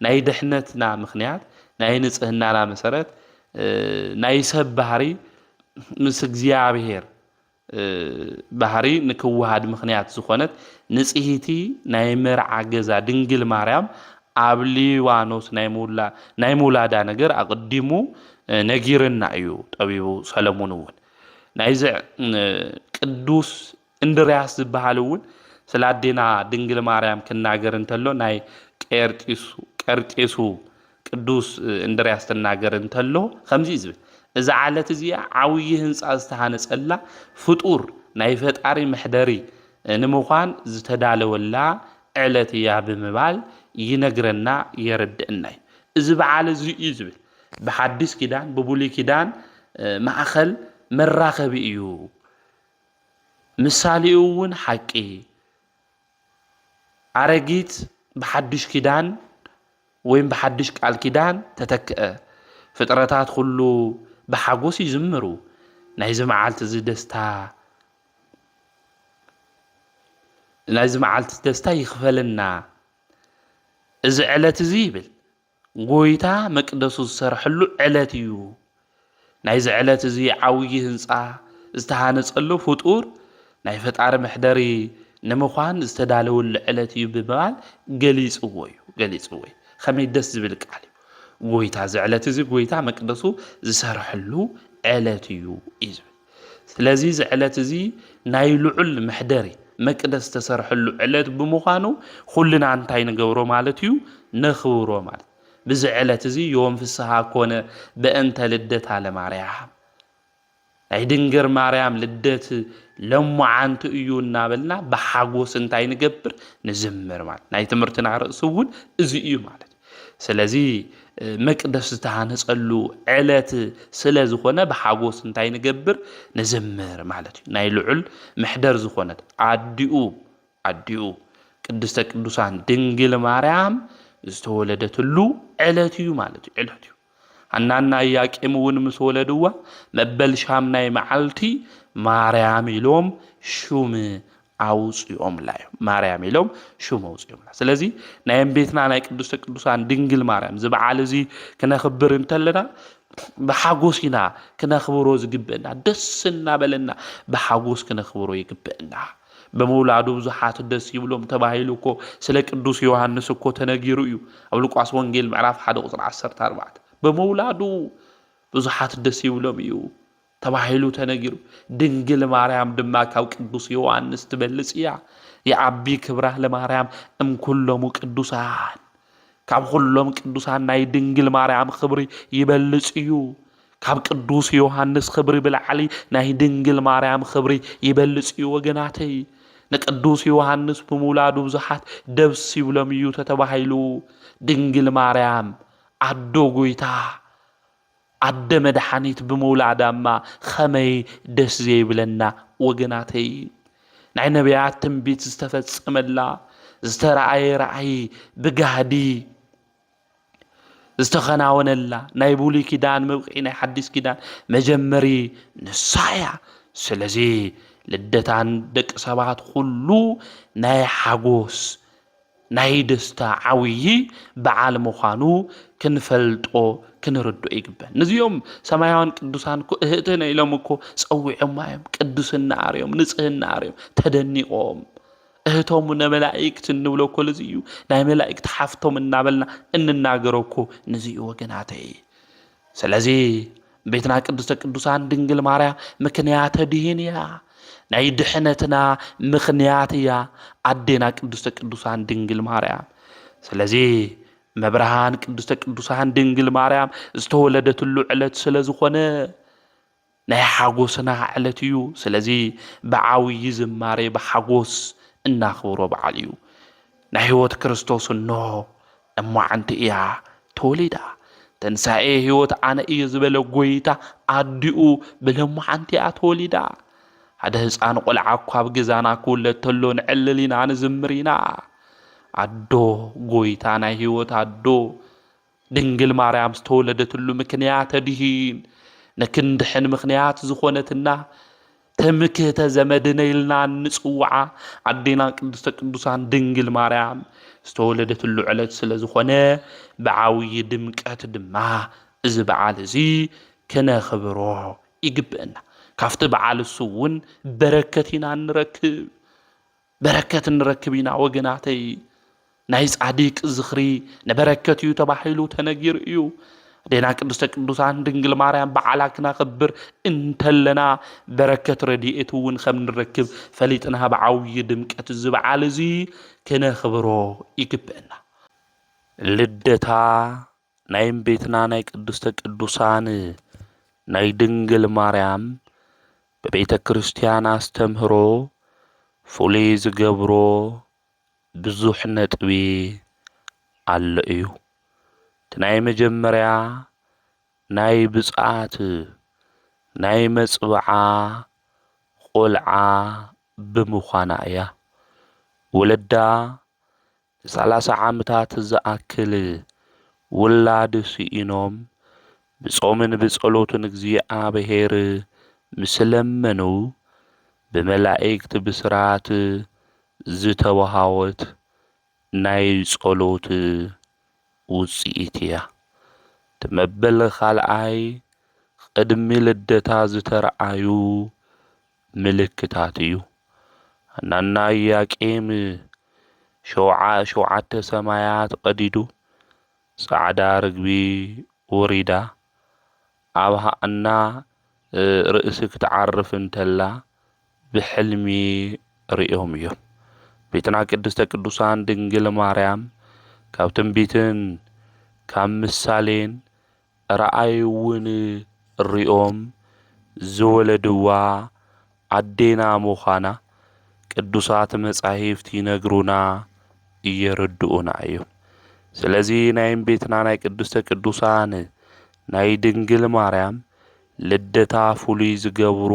ናይ ድሕነትና ምኽንያት ናይ ንጽህናና መሰረት፣ እ፣ ናይ ሰብ ባህሪ ምስ እግዚኣብሔር፣ እ፣ ባህሪ ንክወሃድ ምኽንያት ዝኾነት ንጽሂቲ ናይ መርዓ ገዛ ድንግል ማርያም ኣብ ሊባኖስ ናይ ምውላ-፣ ናይ ምውላዳ ነገር ኣቐዲሙ፣ እ፣ ነጊርና እዩ ጠቢቡ ሰለሙን እውን። ናይዚ፣ እ፣ ቅዱስ እንድርያስ ዝበሃል እውን ስለ ኣዴና ድንግል ማርያም ክናገር እንተሎ ናይ ቄርጢሱ፣ ቀርጤሱ ቅዱስ እንድርያስ ትናገር እንተሎ ከምዚ እዩ ዝብል፣ "እዛ ዓለት እዚኣ ዓብዪ ህንፃ ዝተሃነፀላ ፍጡር ናይ ፈጣሪ መሕደሪ ንምዃን ዝተዳለወላ ዕለት እያ" ብምባል ይነግረና የረድእና እዩ። እዚ በዓል እዚ እዩ ዝብል፣ ብሓዲስ ኪዳን ብብሉይ ኪዳን፣ እ፣ ማእኸል መራኸቢ እዩ። ምሳሌኡ እውን ሓቂ። ኣረጊት ብሓድሽ ኪዳን ወይም ብሓድሽ ቃል ኪዳን ተተክአ። ፍጥረታት ኩሉ ብሓጎስ ይዝምሩ። ናይዚ መዓልቲ እዚ ደስታ፣ ናይዚ መዓልቲ ደስታ ይኽፈለና። እዚ ዕለት እዚ ይብል፣ ጎይታ መቅደሱ ዝሰርሐሉ ዕለት እዩ። ናይዚ ዕለት እዚ ዓብዪ ህንፃ ዝተሃነፀሉ ፍጡር ናይ ፈጣሪ መሕደሪ ንምዃን ዝተዳለወሉ ዕለት እዩ ብምባል ገሊፅዎ እዩ፣ ገሊፅዎ እዩ። ከመይ ደስ ዝብል ቃል እዩ። ጎይታ፣ እዚ ዕለት እዚ ጎይታ መቅደሱ ዝሰርሐሉ ዕለት እዩ እዩ ዝብል። ስለዚ እዚ ዕለት እዚ ናይ ልዑል መሕደሪ መቅደስ ዝተሰርሐሉ ዕለት ብምዃኑ ኩልና እንታይ ንገብሮ ማለት እዩ? ነኽብሮ ማለት። ብዚ ዕለት እዚ ዮም ፍስሃ ኮነ በእንተ ልደታ ለማርያም፣ ናይ ድንግል ማርያም ልደት ለሞዓንቲ እዩ እናበልና ብሓጎስ እንታይ ንገብር? ንዝምር ማለት። ናይ ትምህርትና ርእሲ እውን እዚ እዩ ማለት እዩ። ስለዚ፣ እ፣ መቅደስ ዝተሃነጸሉ ዕለት ስለ ዝኾነ ብሓጎስ እንታይ ንገብር? ንዝምር ማለት እዩ። ናይ ልዑል መሕደር ዝኾነት ኣዲኡ፣ ኣዲኡ ቅድስተ ቅዱሳን ድንግል ማርያም ዝተወለደትሉ ዕለት እዩ ማለት እዩ። ዕለት እዩ። ሃናና ኢያቄም እውን ምስ ወለድዋ መበል ሻምናይ መዓልቲ ማርያም ኢሎም ሹም ኣውፅኦምላ እዮም። ማርያም ኢሎም ሹም ኣውፅኦምላ። ስለዚ ናይ እምቤትና ናይ ቅድስተ ቅዱሳን ድንግል ማርያም እዚ በዓል እዚ ክነኽብር እንተለና ብሓጎስ ኢና ክነኽብሮ ዝግብእና። ደስ እናበለና ብሓጎስ ክነኽብሮ ይግብእና። ብምውላዱ ብዙሓት ደስ ይብሎም ተባሂሉ እኮ ስለ ቅዱስ ዮሃንስ እኮ ተነጊሩ እዩ። ኣብ ሉቃስ ወንጌል ምዕራፍ ሓደ ቁጽሪ ዓሰርተ ኣርባዕተ፣ "ብምውላዱ ብዙሓት ደስ ይብሎም እዩ" ተባሂሉ ተነጊሩ። ድንግል ማርያም ድማ ካብ ቅዱስ ዮሃንስ ትበልጽ እያ። "የዐቢ ክብራ ለማርያም እምኩሎሙ ቅዱሳን"፣ ካብ ኩሎም ቅዱሳን ናይ ድንግል ማርያም ክብሪ ይበልጽ እዩ። ካብ ቅዱስ ዮሃንስ ክብሪ ብላዕሊ ናይ ድንግል ማርያም ክብሪ ይበልጽ እዩ ወገናተይ። ንቅዱስ ዮሃንስ ብምውላዱ ብዙሓት ደስ ይብሎም እዩ ተተባሂሉ። ድንግል ማርያም ኣዶ ጎይታ፣ ኣደ መድሓኒት ብምውላዳማ ኸመይ ደስ ዘይብለና ወገናተይ። ናይ ነቢያት ትንቢት ዝተፈጸመላ፣ ዝተረኣየ ራእይ ብጋህዲ ዝተኸናወነላ፣ ናይ ብሉይ ኪዳን መብቕዒ ናይ ሓዲስ ኪዳን መጀመሪ ንሳ እያ። ስለዚ ልደታን ደቂ ሰባት ኩሉ ናይ ሓጎስ ናይ ደስታ ዓብዪ በዓል ምዃኑ ክንፈልጦ ክንርድኦ ይግበን። ንዚኦም ሰማያውያን ቅዱሳን እኮ እህትነ ኢሎም እኮ ጸዊዖማ እዮም። ቅድስና ኣርዮም፣ ንጽህና ኣርዮም፣ ተደኒቖም። እህቶም ንመላእክት እንብሎ እኮ ልዚ እዩ። ናይ መላእክት ሓፍቶም እናበልና እንናገሮ እኮ ንዚ እዩ ወገናተይ። ስለዚ ቤትና ቅድስተ ቅዱሳን ድንግል ማርያም ምክንያተ ድሂን እያ። ናይ ድሕነትና ምክንያት እያ ኣዴና ቅድስተ ቅዱሳን ድንግል ማርያም። ስለዚ መብርሃን ቅድስተ ቅዱሳን ድንግል ማርያም ዝተወለደትሉ ዕለት ስለ ዝኾነ ናይ ሓጎስና ዕለት እዩ። ስለዚ ብዓብዪ ዝማሬ ብሓጎስ እናኽብሮ በዓል እዩ። ናይ ህይወት ክርስቶስ እኖ እሞ ሓንቲ እያ ተወሊዳ። ተንሳኤ ህይወት ኣነ እየ ዝበለ ጎይታ ኣዲኡ ብለሞ ሓንቲ እያ ተወሊዳ። ሓደ ህፃን ቆልዓ እኳ ኣብ ገዛና ክውለድ ተሎ ንዕልል ኢና፣ ንዝምር ኢና። ኣዶ ጎይታ፣ ናይ ህይወት ኣዶ ድንግል ማርያም ዝተወለደትሉ ምክንያት ተድሂን ንክንድሕን ምክንያት ዝኾነትና ትምክህተ ዘመድነ ኢልና እንጽውዓ ኣዴና ቅድስተ ቅዱሳን ድንግል ማርያም ዝተወለደትሉ ዕለት ስለ ዝኾነ ብዓብዪ ድምቀት ድማ እዚ በዓል እዚ ክነኽብሮ ይግብእና። ካብቲ በዓል እሱ እውን በረከት ኢና እንረክብ። በረከት ንረክብ ኢና ወገናተይ። ናይ ጻድቅ ዝኽሪ ንበረከት እዩ ተባሂሉ ተነጊሩ እዩ። ኣዴና ቅድስተ ቅዱሳን ድንግል ማርያም በዓላ ክነኽብር እንተለና በረከት ረድኤት እውን ከም ንረክብ ፈሊጥና ብዓብዪ ድምቀት እዚ በዓል እዚ ክነኽብሮ ይግብአና። ልደታ ናይ እምቤትና ናይ ቅድስተ ቅዱሳን ናይ ድንግል ማርያም ብቤተ ክርስቲያን ኣስተምህሮ ፍሉይ ዝገብሮ ብዙሕ ነጥቢ ኣሎ እዩ። እቲ ናይ መጀመርያ ናይ ብፅዓት ናይ መፅብዓ ቆልዓ ብምዃና እያ። ወለዳ ንሰላሳ ዓመታት ዝኣክል ውላድ ስኢኖም ብጾምን ብጸሎትን እግዚኣብሔር ምስ ለመኑ ብመላእክት ብስራት ዝተወሃወት ናይ ጸሎት ውጽኢት እያ። እቲ መበል ካልኣይ ቅድሚ ልደታ ዝተረኣዩ ምልክታት እዩ። ሃናና ኢያቄም ሸውዓ ሸውዓተ ሰማያት ቀዲዱ ጻዕዳ ርግቢ ወሪዳ ኣብ ሃና ርእሲ ክትዓርፍ እንተላ ብሕልሚ ርእዮም እዮም። ቤትና ቅድስተ ቅዱሳን ድንግል ማርያም ካብ ትንቢትን ካብ ምሳሌን ረኣይ እውን ርእዮም ዝወለድዋ ኣዴና ምዃና ቅዱሳት መጻሕፍት ይነግሩና የረድኡና እዮም። ስለዚ ናይ እምቤትና ናይ ቅድስተ ቅዱሳን ናይ ድንግል ማርያም ልደታ ፍሉይ ዝገብሮ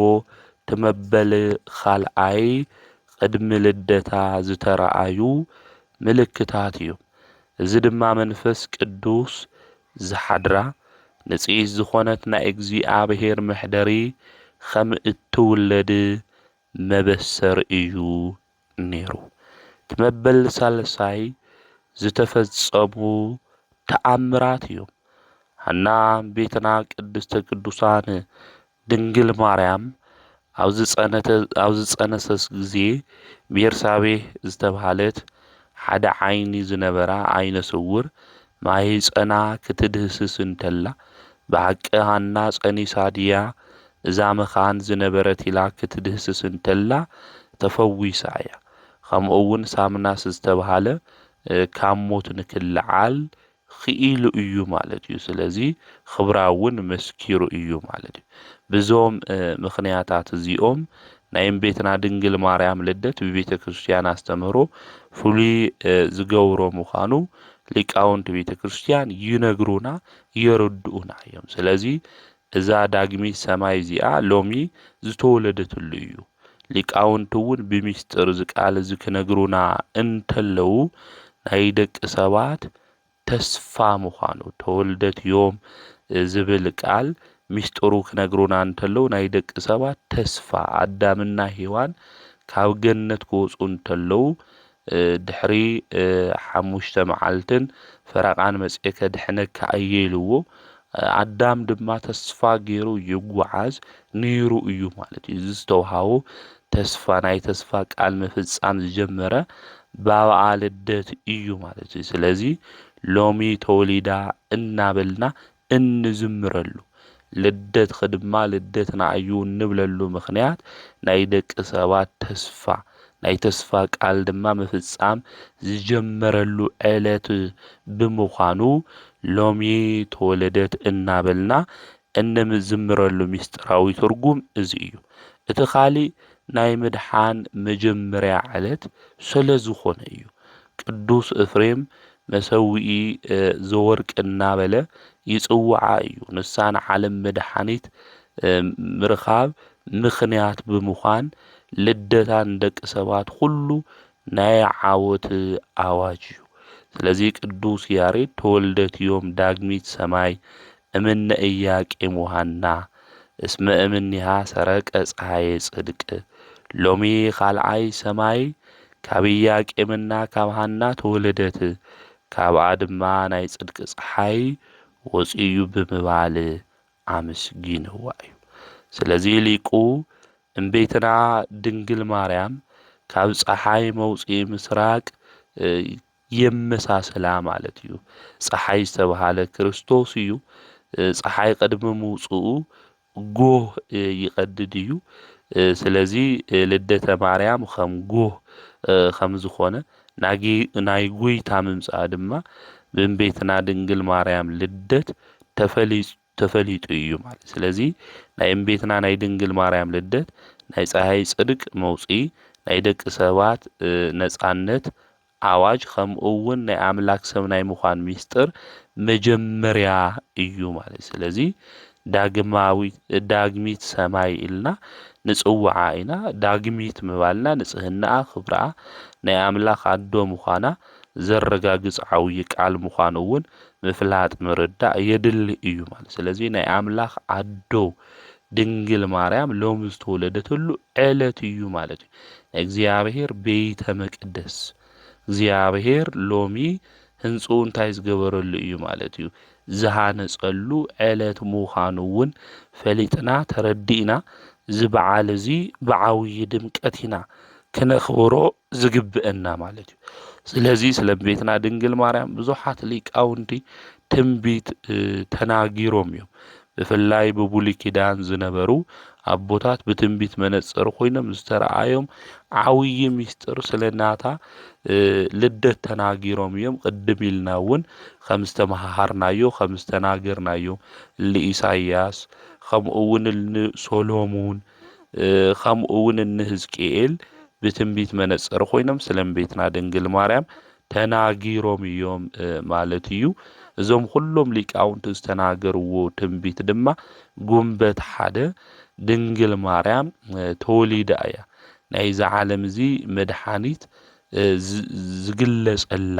ትመበል ካልኣይ ቅድሚ ልደታ ዝተረኣዩ ምልክታት እዮም። እዚ ድማ መንፈስ ቅዱስ ዝሓድራ ንጽሕት ዝኾነት ናይ እግዚኣብሔር መሕደሪ ከም እትውለድ መበሰር እዩ ነይሩ። እቲ መበል ሳልሳይ ዝተፈጸሙ ተኣምራት እዮም። ሃና ቤትና ቅድስተ ቅዱሳን ድንግል ማርያም ኣብ ዝጸነሰስ ግዜ ቤርሳቤህ ዝተባህለት ሓደ ዓይኒ ዝነበራ ዓይነ ስውር ማህጸና ክትድህስስ እንተላ ብሓቂ ሃና ጸኒሳ ድያ እዛ መኻን ዝነበረት ኢላ ክትድህስስ እንተላ ተፈዊሳ እያ። ከምኡ እውን ሳምናስ ዝተባህለ ካብ ሞት ንክልዓል ክኢሉ እዩ ማለት እዩ። ስለዚ ክብራ እውን መስኪሩ እዩ ማለት እዩ። ብዞም ምኽንያታት እዚኦም ናይ እምቤትና ድንግል ማርያም ልደት ብቤተ ክርስቲያን ኣስተምህሮ ፍሉይ ዝገብሮ ምዃኑ ሊቃውንቲ ቤተ ክርስቲያን ይነግሩና የረድኡና እዮም። ስለዚ እዛ ዳግሚት ሰማይ እዚኣ ሎሚ ዝተወለደትሉ እዩ። ሊቃውንቲ እውን ብምስጢር እዚ ቃል እዚ ክነግሩና እንተለዉ ናይ ደቂ ሰባት ተስፋ ምዃኑ፣ ተወልደት ዮም ዝብል ቃል ምስጢሩ ክነግሩና እንተለዉ ናይ ደቂ ሰባት ተስፋ፣ ኣዳምና ሄዋን ካብ ገነት ክወፁ እንተለዉ ድሕሪ ሓሙሽተ መዓልትን ፈረቓን መፅኤ ከድሕነካ እየ ኢልዎ። ኣዳም ድማ ተስፋ ገይሩ ይጓዓዝ ነይሩ እዩ ማለት እዩ። እዚ ዝተውሃቦ ተስፋ፣ ናይ ተስፋ ቃል ምፍጻም ዝጀመረ ብኣብኣ ልደት እዩ ማለት እዩ። ስለዚ ሎሚ ተወሊዳ እናበልና እንዝምረሉ፣ ልደትኺ ድማ ልደትና እዩ እንብለሉ ምኽንያት ናይ ደቂ ሰባት ተስፋ፣ ናይ ተስፋ ቃል ድማ ምፍጻም ዝጀመረሉ ዕለት ብምዃኑ ሎሚ ተወለደት እናበልና እንዝምረሉ ምስጢራዊ ትርጉም እዚ እዩ። እቲ ካሊእ ናይ ምድሓን መጀመርያ ዕለት ስለ ዝኾነ እዩ። ቅዱስ እፍሬም መሰውኢ ዘወርቅ እናበለ ይጽውዓ እዩ። ንሳ ንዓለም መድሓኒት ምርኻብ ምኽንያት ብምዃን ልደታ ንደቂ ሰባት ኩሉ ናይ ዓወት ኣዋጅ እዩ። ስለዚ ቅዱስ ያሬድ ተወልደት ዮም ዳግሚት ሰማይ እምነ ኢያቄም ወሃና እስመ እምኒሃ ሰረቀ ፀሃየ ጽድቅ። ሎሚ ካልኣይ ሰማይ ካብ ኢያቄምና ካብ ሃና ተወለደት፣ ካብኣ ድማ ናይ ጽድቂ ፀሓይ ወፂኡ ብምባል ኣመስጊንዋ እዩ። ስለዚ ሊቁ እምቤትና ድንግል ማርያም ካብ ፀሓይ መውፅኢ ምስራቅ የመሳስላ ማለት እዩ። ፀሓይ ዝተባሃለ ክርስቶስ እዩ። ፀሓይ ቅድሚ ምውፅኡ ጎህ ይቐድድ እዩ። ስለዚ ልደተ ማርያም ከም ጎህ ከም ዝኾነ ናይ ጎይታ ምምፃእ ድማ ብእምቤትና ድንግል ማርያም ልደት ተፈሊፁ ተፈሊጡ እዩ ማለት። ስለዚ ናይ እምቤትና ናይ ድንግል ማርያም ልደት ናይ ፀሃይ ጽድቅ መውፅኢ፣ ናይ ደቂ ሰባት ነፃነት ኣዋጅ፣ ከምኡ እውን ናይ ኣምላክ ሰብ ናይ ምዃን ሚስጥር መጀመርያ እዩ ማለት። ስለዚ ዳግማዊት ዳግሚት ሰማይ ኢልና ንጽውዓ ኢና። ዳግሚት ምባልና ንጽህናኣ፣ ክብራኣ፣ ናይ ኣምላኽ ኣዶ ምዃና ዘረጋግጽ ዓብዪ ቃል ምዃኑ እውን ምፍላጥ ምርዳእ የድሊ እዩ ማለት። ስለዚ ናይ ኣምላኽ ኣዶ ድንግል ማርያም ሎሚ ዝተወለደትሉ ዕለት እዩ ማለት እዩ። ናይ እግዚኣብሔር ቤተ መቅደስ እግዚኣብሔር ሎሚ ህንፅኡ እንታይ ዝገበረሉ እዩ ማለት እዩ። ዝሃነፀሉ ዕለት ምዃኑ እውን ፈሊጥና ተረዲእና፣ እዚ በዓል እዚ ብዓብዪ ድምቀት ኢና ክነኽብሮ ዝግብአና ማለት እዩ። ስለዚ ስለ እመቤትና ድንግል ማርያም ብዙሓት ሊቃውንቲ ትንቢት ተናጊሮም እዮም። ብፍላይ ብብሉይ ኪዳን ዝነበሩ ኣቦታት ብትንቢት መነፅር ኮይኖም ዝተረኣዮም ዓብዪ ሚስጥር ስለ ናታ ልደት ተናጊሮም እዮም። ቅድም ኢልና እውን ከም ዝተመሃሃርናዮ ከም ዝተናገርናዮ ንኢሳያስ ከምኡ እውን ንሶሎሙን ከምኡ እውን ንህዝቅኤል ብትንቢት መነፅር ኮይኖም ስለ እመቤትና ድንግል ማርያም ተናጊሮም እዮም ማለት እዩ። እዞም ኩሎም ሊቃውንቲ ዝተናገርዎ ትንቢት ድማ ጉንበት ሓደ ድንግል ማርያም ተወሊዳ እያ። ናይዚ ዓለም እዚ መድሓኒት ዝግለጸላ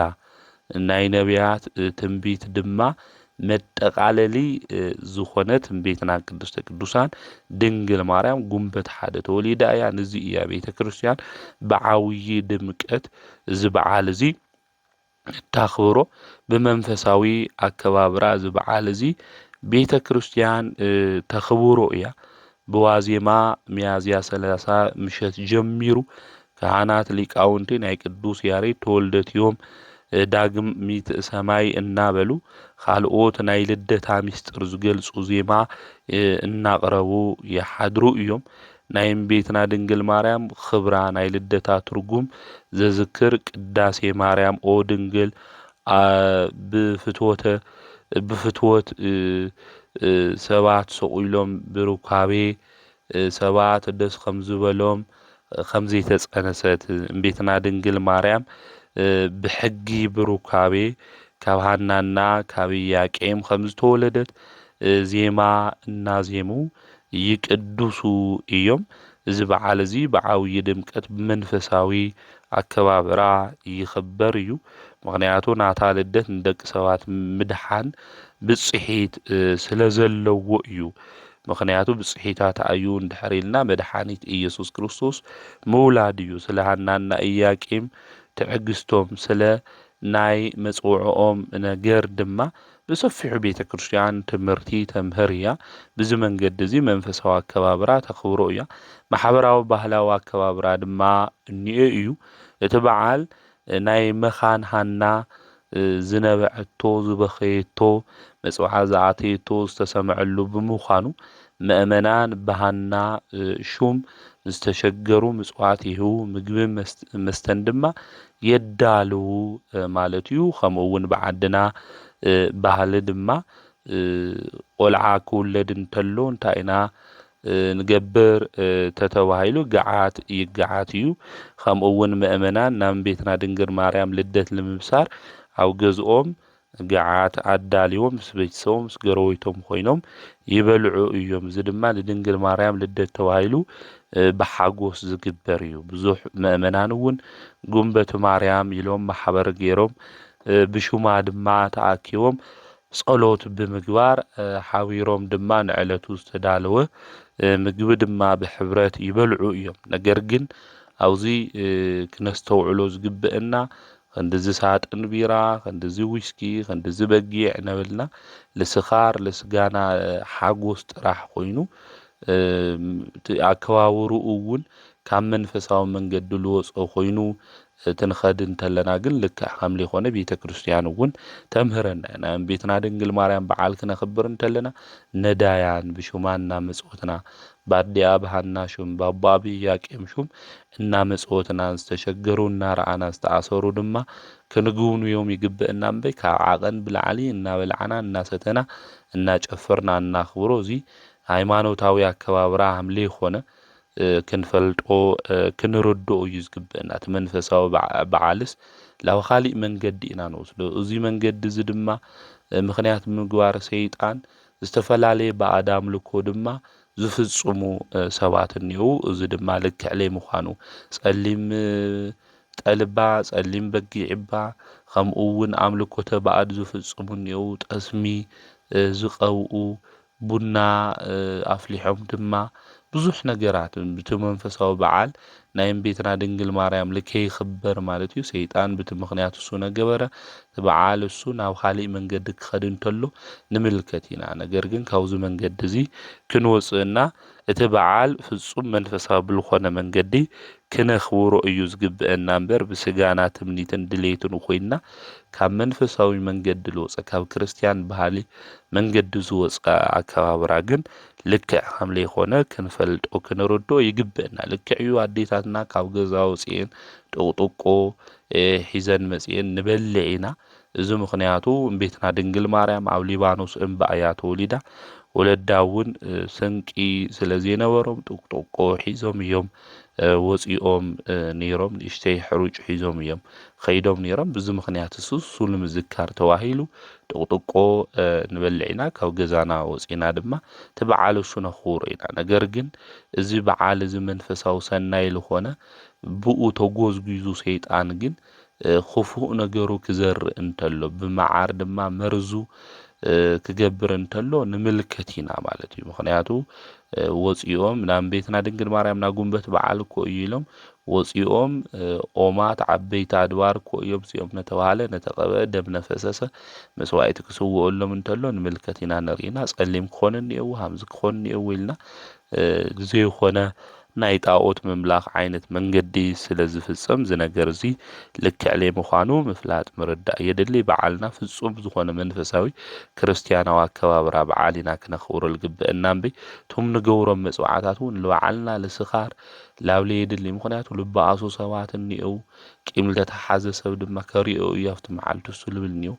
ናይ ነቢያት ትንቢት ድማ መጠቓለሊ ዝኾነት እመቤትና ቅድስተ ቅዱሳን ድንግል ማርያም ጉንበት ሓደ ተወሊዳ እያ። ንዚ እያ ቤተ ክርስቲያን ብዓብዪ ድምቀት እዚ በዓል እዚ እታኽብሮ። ብመንፈሳዊ ኣከባብራ እዚ በዓል እዚ ቤተ ክርስቲያን ተኽብሮ እያ። ብዋዜማ ሚያዝያ ሰላሳ ምሸት ጀሚሩ ካህናት ሊቃውንቲ ናይ ቅዱስ ያሬድ ተወልደትዮም ዳግም ሚትእ ሰማይ እናበሉ ካልኦት ናይ ልደታ ሚስጥር ዝገልጹ ዜማ እናቕረቡ ይሓድሩ እዮም። ናይ እመቤትና ድንግል ማርያም ክብራ ናይ ልደታ ትርጉም ዘዝክር ቅዳሴ ማርያም ኦ ድንግል ብፍትወተ ብፍትወት ሰባት ሰቑሎም ብሩካቤ ሰባት ደስ ከም ዝበሎም ከም ዘይተጸነሰት እመቤትና ድንግል ማርያም ብሕጊ ብሩካቤ ካብ ሃናና ካብ ኢያቄም ከም ዝተወለደት ዜማ እናዜሙ ይቅድሱ እዮም። እዚ በዓል እዚ ብዓብዪ ድምቀት ብመንፈሳዊ ኣከባብራ ይኽበር እዩ። ምኽንያቱ ናታ ልደት ንደቂ ሰባት ምድሓን ብፅሒት ስለ ዘለዎ እዩ። ምኽንያቱ ብፅሒታት ኣዩ እንድሕር ኢልና መድሓኒት ኢየሱስ ክርስቶስ ምውላድ እዩ። ስለ ሃናና ኢያቄም ትዕግስቶም ስለ ናይ መጽውዕኦም ነገር ድማ ብሰፊሑ ቤተ ክርስቲያን ትምህርቲ ተምህር እያ። ብዚ መንገዲ እዚ መንፈሳዊ ኣከባብራ ተኽብሮ እያ። ማሕበራዊ ባህላዊ ኣከባብራ ድማ እኒኦ እዩ። እቲ በዓል ናይ መኻን ሃና ዝነበዐቶ፣ ዝበኸየቶ፣ መጽውዓ ዝኣተየቶ ዝተሰምዐሉ ብምዃኑ ምእመናን ብሃና ሹም ዝተሸገሩ ምጽዋት ይህቡ፣ ምግብን መስተን ድማ የዳልዉ ማለት እዩ። ከምኡ እውን ብዓድና ባህሊ ድማ ቆልዓ ክውለድ እንተሎ እንታይ ኢና ንገብር ተተባሂሉ ገዓት ይገዓት እዩ። ከምኡ እውን ምእመናን ናብ ቤትና ድንግል ማርያም ልደት ንምብሳር ኣብ ገዝኦም ገዓት ኣዳልዮም ምስ ቤተሰቦም ምስ ገረወይቶም ኮይኖም ይበልዑ እዮም። እዚ ድማ ንድንግል ማርያም ልደት ተባሂሉ ብሓጎስ ዝግበር እዩ። ብዙሕ ምእመናን እውን ጉንበት ማርያም ኢሎም ማሕበር ገይሮም ብሹማ ድማ ተኣኪቦም ጸሎት ብምግባር ሓቢሮም ድማ ንዕለቱ ዝተዳለወ ምግቢ ድማ ብሕብረት ይበልዑ እዮም። ነገር ግን ኣብዚ ክነስተውዕሎ ዝግብእና ክንድዚ ሳጥን ቢራ፣ ክንድዚ ዊስኪ፣ ክንድዚ በጊዕ ነብልና ልስኻር ልስጋና ሓጎስ ጥራሕ ኮይኑ ኣከባብርኡ እውን ካብ መንፈሳዊ መንገዲ ልወፀ ኮይኑ ክንኸድ እንተለና ግን ልክዕ ከም ዘይኮነ ቤተ ክርስቲያን እውን ተምህረና እያ። ናይ እመቤትና ድንግል ማርያም በዓል ክነኽብር እንተለና ነዳያን ብሹማ እናመፅወትና ባዲኣ ብሃና ሹም ባቦኣ ብኢያቄም ሹም እናመጽወትና ዝተሸገሩ እናረኣና ዝተኣሰሩ ድማ ክንግውንዮም ይግብእና እምበይ ካብ ዓቐን ብላዕሊ እናበላዕና እናሰተና እናጨፈርና እናኽብሮ እዚ ሃይማኖታዊ ኣከባብራ ሃምሌ ይኾነ ክንፈልጦ ክንርድኦ እዩ ዝግብእና። እቲ መንፈሳዊ በዓልስ ላብ ካሊእ መንገዲ ኢና ንወስዶ። እዚ መንገዲ እዚ ድማ ምኽንያት ብምግባር ሰይጣን ዝተፈላለየ ባዕድ ኣምልኮ ድማ ዝፍጽሙ ሰባት እኒአው። እዚ ድማ ልክዕ ለይ ምዃኑ ጸሊም ጠልባ፣ ጸሊም በጊዕባ፣ ከምኡ እውን ኣምልኮተ ባዕድ ዝፍጽሙ እኒአው። ጠስሚ ዝቐብኡ፣ ቡና ኣፍሊሖም ድማ ብዙሕ ነገራት ብቲ መንፈሳዊ በዓል ናይ እመቤትና ድንግል ማርያም ልከይኽበር ማለት እዩ። ሰይጣን ብቲ ምኽንያት እሱ ነገበረ። እቲ በዓል እሱ ናብ ካሊእ መንገዲ ክኸድ እንተሎ ንምልከት ኢና። ነገር ግን ካብዚ መንገዲ እዚ ክንወፅእና እቲ በዓል ፍጹም መንፈሳዊ ብልኾነ መንገዲ ክነኽብሮ እዩ ዝግብአና እምበር ብስጋና ትምኒትን ድሌትን ኮይንና ካብ መንፈሳዊ መንገዲ ልወፀ ካብ ክርስቲያን ባህሊ መንገዲ ዝወፀ ኣከባብራ ግን ልክዕ ከም ለይኮነ ክንፈልጦ ክንርድኦ ይግብእና። ልክዕ እዩ ኣዴታትና ካብ ገዛ ወፅኤን ጥቕጥቆ ሒዘን መፅኤን ንበልዕ ኢና። እዚ ምኽንያቱ እመቤትና ድንግል ማርያም ኣብ ሊባኖስ እምባ እያ ተወሊዳ። ወለዳ እውን ስንቂ ስለ ዘይነበሮም ጥቕጥቆ ሒዞም እዮም ወፂኦም ነይሮም። ንእሽተይ ሕሩጭ ሒዞም እዮም ከይዶም ነይሮም። ብዚ ምኽንያት እሱ እሱ ንምዝካር ተባሂሉ ጥቕጥቆ ንበልዕ ኢና። ካብ ገዛና ወፂና ድማ እቲ በዓል እሱ ነኽብሮ ኢና። ነገር ግን እዚ በዓል እዚ መንፈሳዊ ሰናይ ዝኾነ ብኡ ተጎዝጒዙ ሰይጣን ግን ክፉእ ነገሩ ክዘርእ እንተሎ ብመዓር ድማ መርዙ ክገብር እንተሎ ንምልከት ኢና ማለት እዩ። ምኽንያቱ ወፂኦም ናብ ቤትና ድንግል ማርያም ናጉንበት በዓል እኮ እዩ ኢሎም ወፂኦም ኦማት ዓበይቲ ኣድባር እኮ እዮም እዚኦም ነተባህለ ነተቐበ ደም ነፈሰሰ መስዋዕቲ ክስውኦሎም እንተሎ ንምልከት ኢና ንርኢና። ጸሊም ክኾን እኒአው ሃምዚ ክኾን እኒአው ኢልና ዘይኾነ ናይ ጣኦት ምምላኽ ዓይነት መንገዲ ስለ ዝፍጸም እዚ ነገር እዚ ልክዕ ለይምዃኑ ምፍላጥ ምርዳእ የድሊ። በዓልና ፍጹም ዝኾነ መንፈሳዊ ክርስትያናዊ ኣከባብራ በዓል ኢና ክነኽብሮ ልግብአና እምበይ እቶም ንገብሮም መጽዋዕታት እውን ንበዓልና ልስኻር ላብ ለየድሊ። ምኽንያቱ ልበኣሱ ሰባት እኒአው ቂም ልተተሓዘ ሰብ ድማ ከሪኦ እዩ ኣብቲ መዓልቲ እሱ ልብል እኒኦ።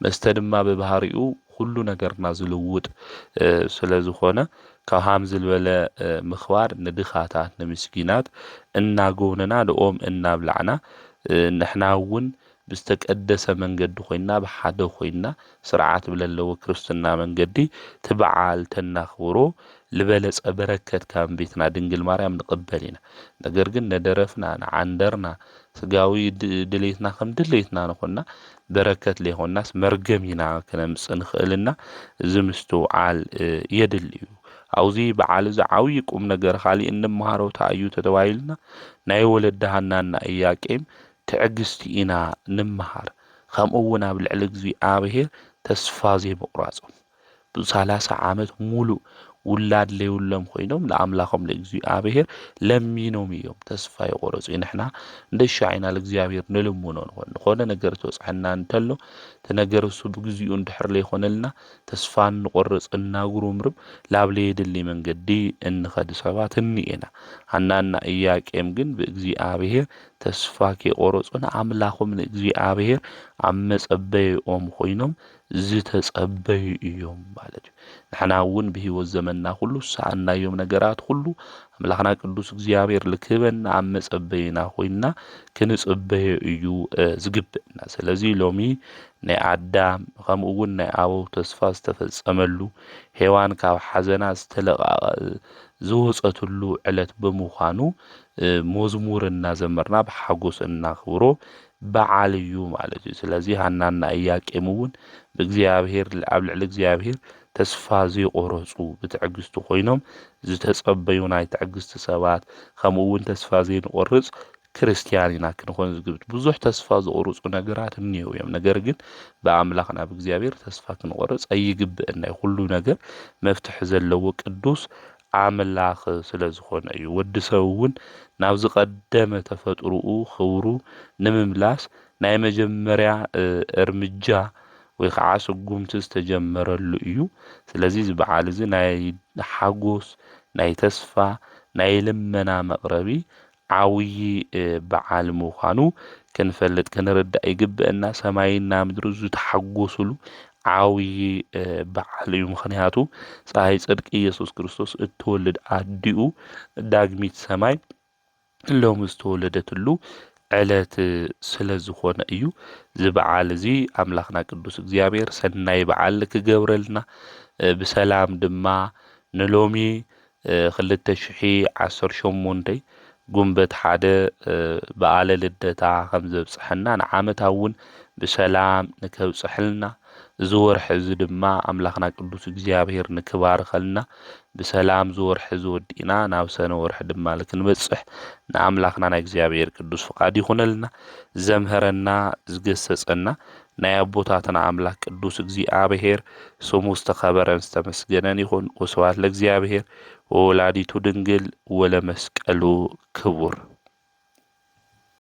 መስተ ድማ ብባህሪኡ ኩሉ ነገርና ዝልውጥ ስለ ዝኾነ ካብ ሃምዚ ዝበለ ምኽባር ንድኻታት ንምስኪናት እናጎብነና ንኦም እናብላዕና ንሕና እውን ብዝተቀደሰ መንገዲ ኮይና ብሓደ ኮይና ስርዓት ብለለዎ ክርስትና መንገዲ እቲ በዓል ተናኽብሮ ዝበለጸ በረከት ካብ ቤትና ድንግል ማርያም ንቕበል ኢና። ነገር ግን ነደረፍና፣ ንዓንደርና፣ ስጋዊ ድ-፣ ድሌትና ከም ድሌትና ንኾንና በረከት ዘይኾንናስ መርገም ኢና ክነምጽእ ንኽእልና እዚ ምስትውዓል፣ እ፣ የድሊ እዩ። ኣብዚ በዓል እዚ ዓብዪ ቁም ነገር ካሊእ እንመሃሮ እንታይ እዩ ተተባሂልና፣ ናይ ወለዲ ሃናና ኢያቄም ትዕግስቲ ኢና ንምሃር። ከምኡ እውን ኣብ ልዕሊ እግዚኣብሔር ተስፋ ዘይምቑራጾም። ብሰላሳ ዓመት ሙሉእ ውላድ ለይብሎም ኮይኖም ንኣምላኾም ለእግዚኣብሔር ለሚኖም እዮም። ተስፋ ይቆረጹ። ንሕና እንደሻ ኢና ለእግዚኣብሔር ንልምኖ ንኾን። ዝኾነ ነገር ትበጽሐና እንተሎ፣ እቲ ነገር እሱ ብግዚኡ እንድሕር ለይኾነልና፣ ተስፋ እንቆርጽ፣ እናጉርምርም፣ ላብ ለየድሊ መንገዲ እንኸድ ሰባት እኒ ኢና። ሃናና ኢያቄም ግን ብእግዚኣብሔር ተስፋ ከይቆረጹ ንኣምላኾም ንእግዚኣብሔር ኣብ መጸበይኦም ኮይኖም ዝተጸበዩ እዮም ማለት እዩ። ንሕና እውን ብህይወት ዘመንና ኩሉ ዝሰኣናዮም ነገራት ኩሉ ኣምላኽና ቅዱስ እግዚኣብሔር ልክህበና ኣብ መጸበይና ኮይንና ክንጽበዮ እዩ፣ እ፣ ዝግብእና። ስለዚ ሎሚ ናይ ኣዳም ከምኡ እውን ናይ ኣበው ተስፋ ዝተፈጸመሉ፣ ሄዋን ካብ ሓዘና ዝተለቐቐ፣ ዝወጸትሉ ዕለት ብምዃኑ፣ እ፣ መዝሙር እናዘመርና ብሓጎስ እናኽብሮ በዓል እዩ ማለት እዩ። ስለዚ ሃናና ኢያቄም እውን ብእግዚኣብሔር፣ ኣብ ልዕሊ እግዚኣብሔር ተስፋ ዘይቆረጹ፣ ብትዕግስቲ ኮይኖም ዝተጸበዩ ናይ ትዕግስቲ ሰባት፣ ከምኡ እውን ተስፋ ዘይንቆርጽ ክርስትያን ኢና ክንኾን ዝግብእ። ብዙሕ ተስፋ ዝቆርጹ ነገራት እኒአው እዮም። ነገር ግን ብኣምላኽና ብእግዚኣብሔር ተስፋ ክንቆርጽ ኣይግብእን። ናይ ኩሉ ነገር መፍትሒ ዘለዎ ቅዱስ ኣምላኽ ስለ ዝኾነ እዩ። ወዲ ሰብ እውን ናብ ዝቐደመ ተፈጥሮኡ፣ ክብሩ ንምምላስ ናይ መጀመርያ፣ እ፣ እርምጃ ወይ ከዓ ስጉምቲ ዝተጀመረሉ እዩ። ስለዚ እዚ በዓል እዚ ናይ ሓጎስ፣ ናይ ተስፋ፣ ናይ ልመና መቕረቢ ዓብዪ፣ እ፣ በዓል ምዃኑ ክንፈልጥ ክንርዳእ ይግብአና። ሰማይና ምድሪ ዝተሓጎስሉ ዓብዪ፣ እ፣ በዓል እዩ። ምኽንያቱ ፀሃይ ጽድቂ ኢየሱስ ክርስቶስ እትወልድ ኣዲኡ ዳግሚት ሰማይ ሎሚ ዝተወለደትሉ ዕለት ስለ ዝኾነ እዩ። እዚ በዓል እዚ ኣምላኽና ቅዱስ እግዚኣብሔር ሰናይ በዓል ክገብረልና፣ እ፣ ብሰላም ድማ ንሎሚ፣ እ፣ ክልተ ሽሕ ዓሰርተ ሸሞንተ ጉንበት ሓደ፣ እ፣ በዓለ ልደታ ከም ዘብጽሐና ንዓመታ እውን ብሰላም ንከብጽሐልና፣ እዚ ወርሒ እዚ ድማ ኣምላኽና ቅዱስ እግዚኣብሔር ንክባርኸልና፣ ብሰላም እዚ ወርሒ እዚ ወዲእና ናብ ሰነ ወርሒ ድማ ንክንበጽሕ ንኣምላኽና ናይ እግዚኣብሔር ቅዱስ ፍቓድ ይኹነልና። ዘምሀረና፣ ዝገሰጸና ናይ ኣቦታትና ኣምላኽ ቅዱስ እግዚኣብሔር ስሙ ዝተኸበረን ዝተመስገነን ይኹን። ወስብሐት ለእግዚኣብሔር ወወላዲቱ ድንግል ወለመስቀሉ ክቡር።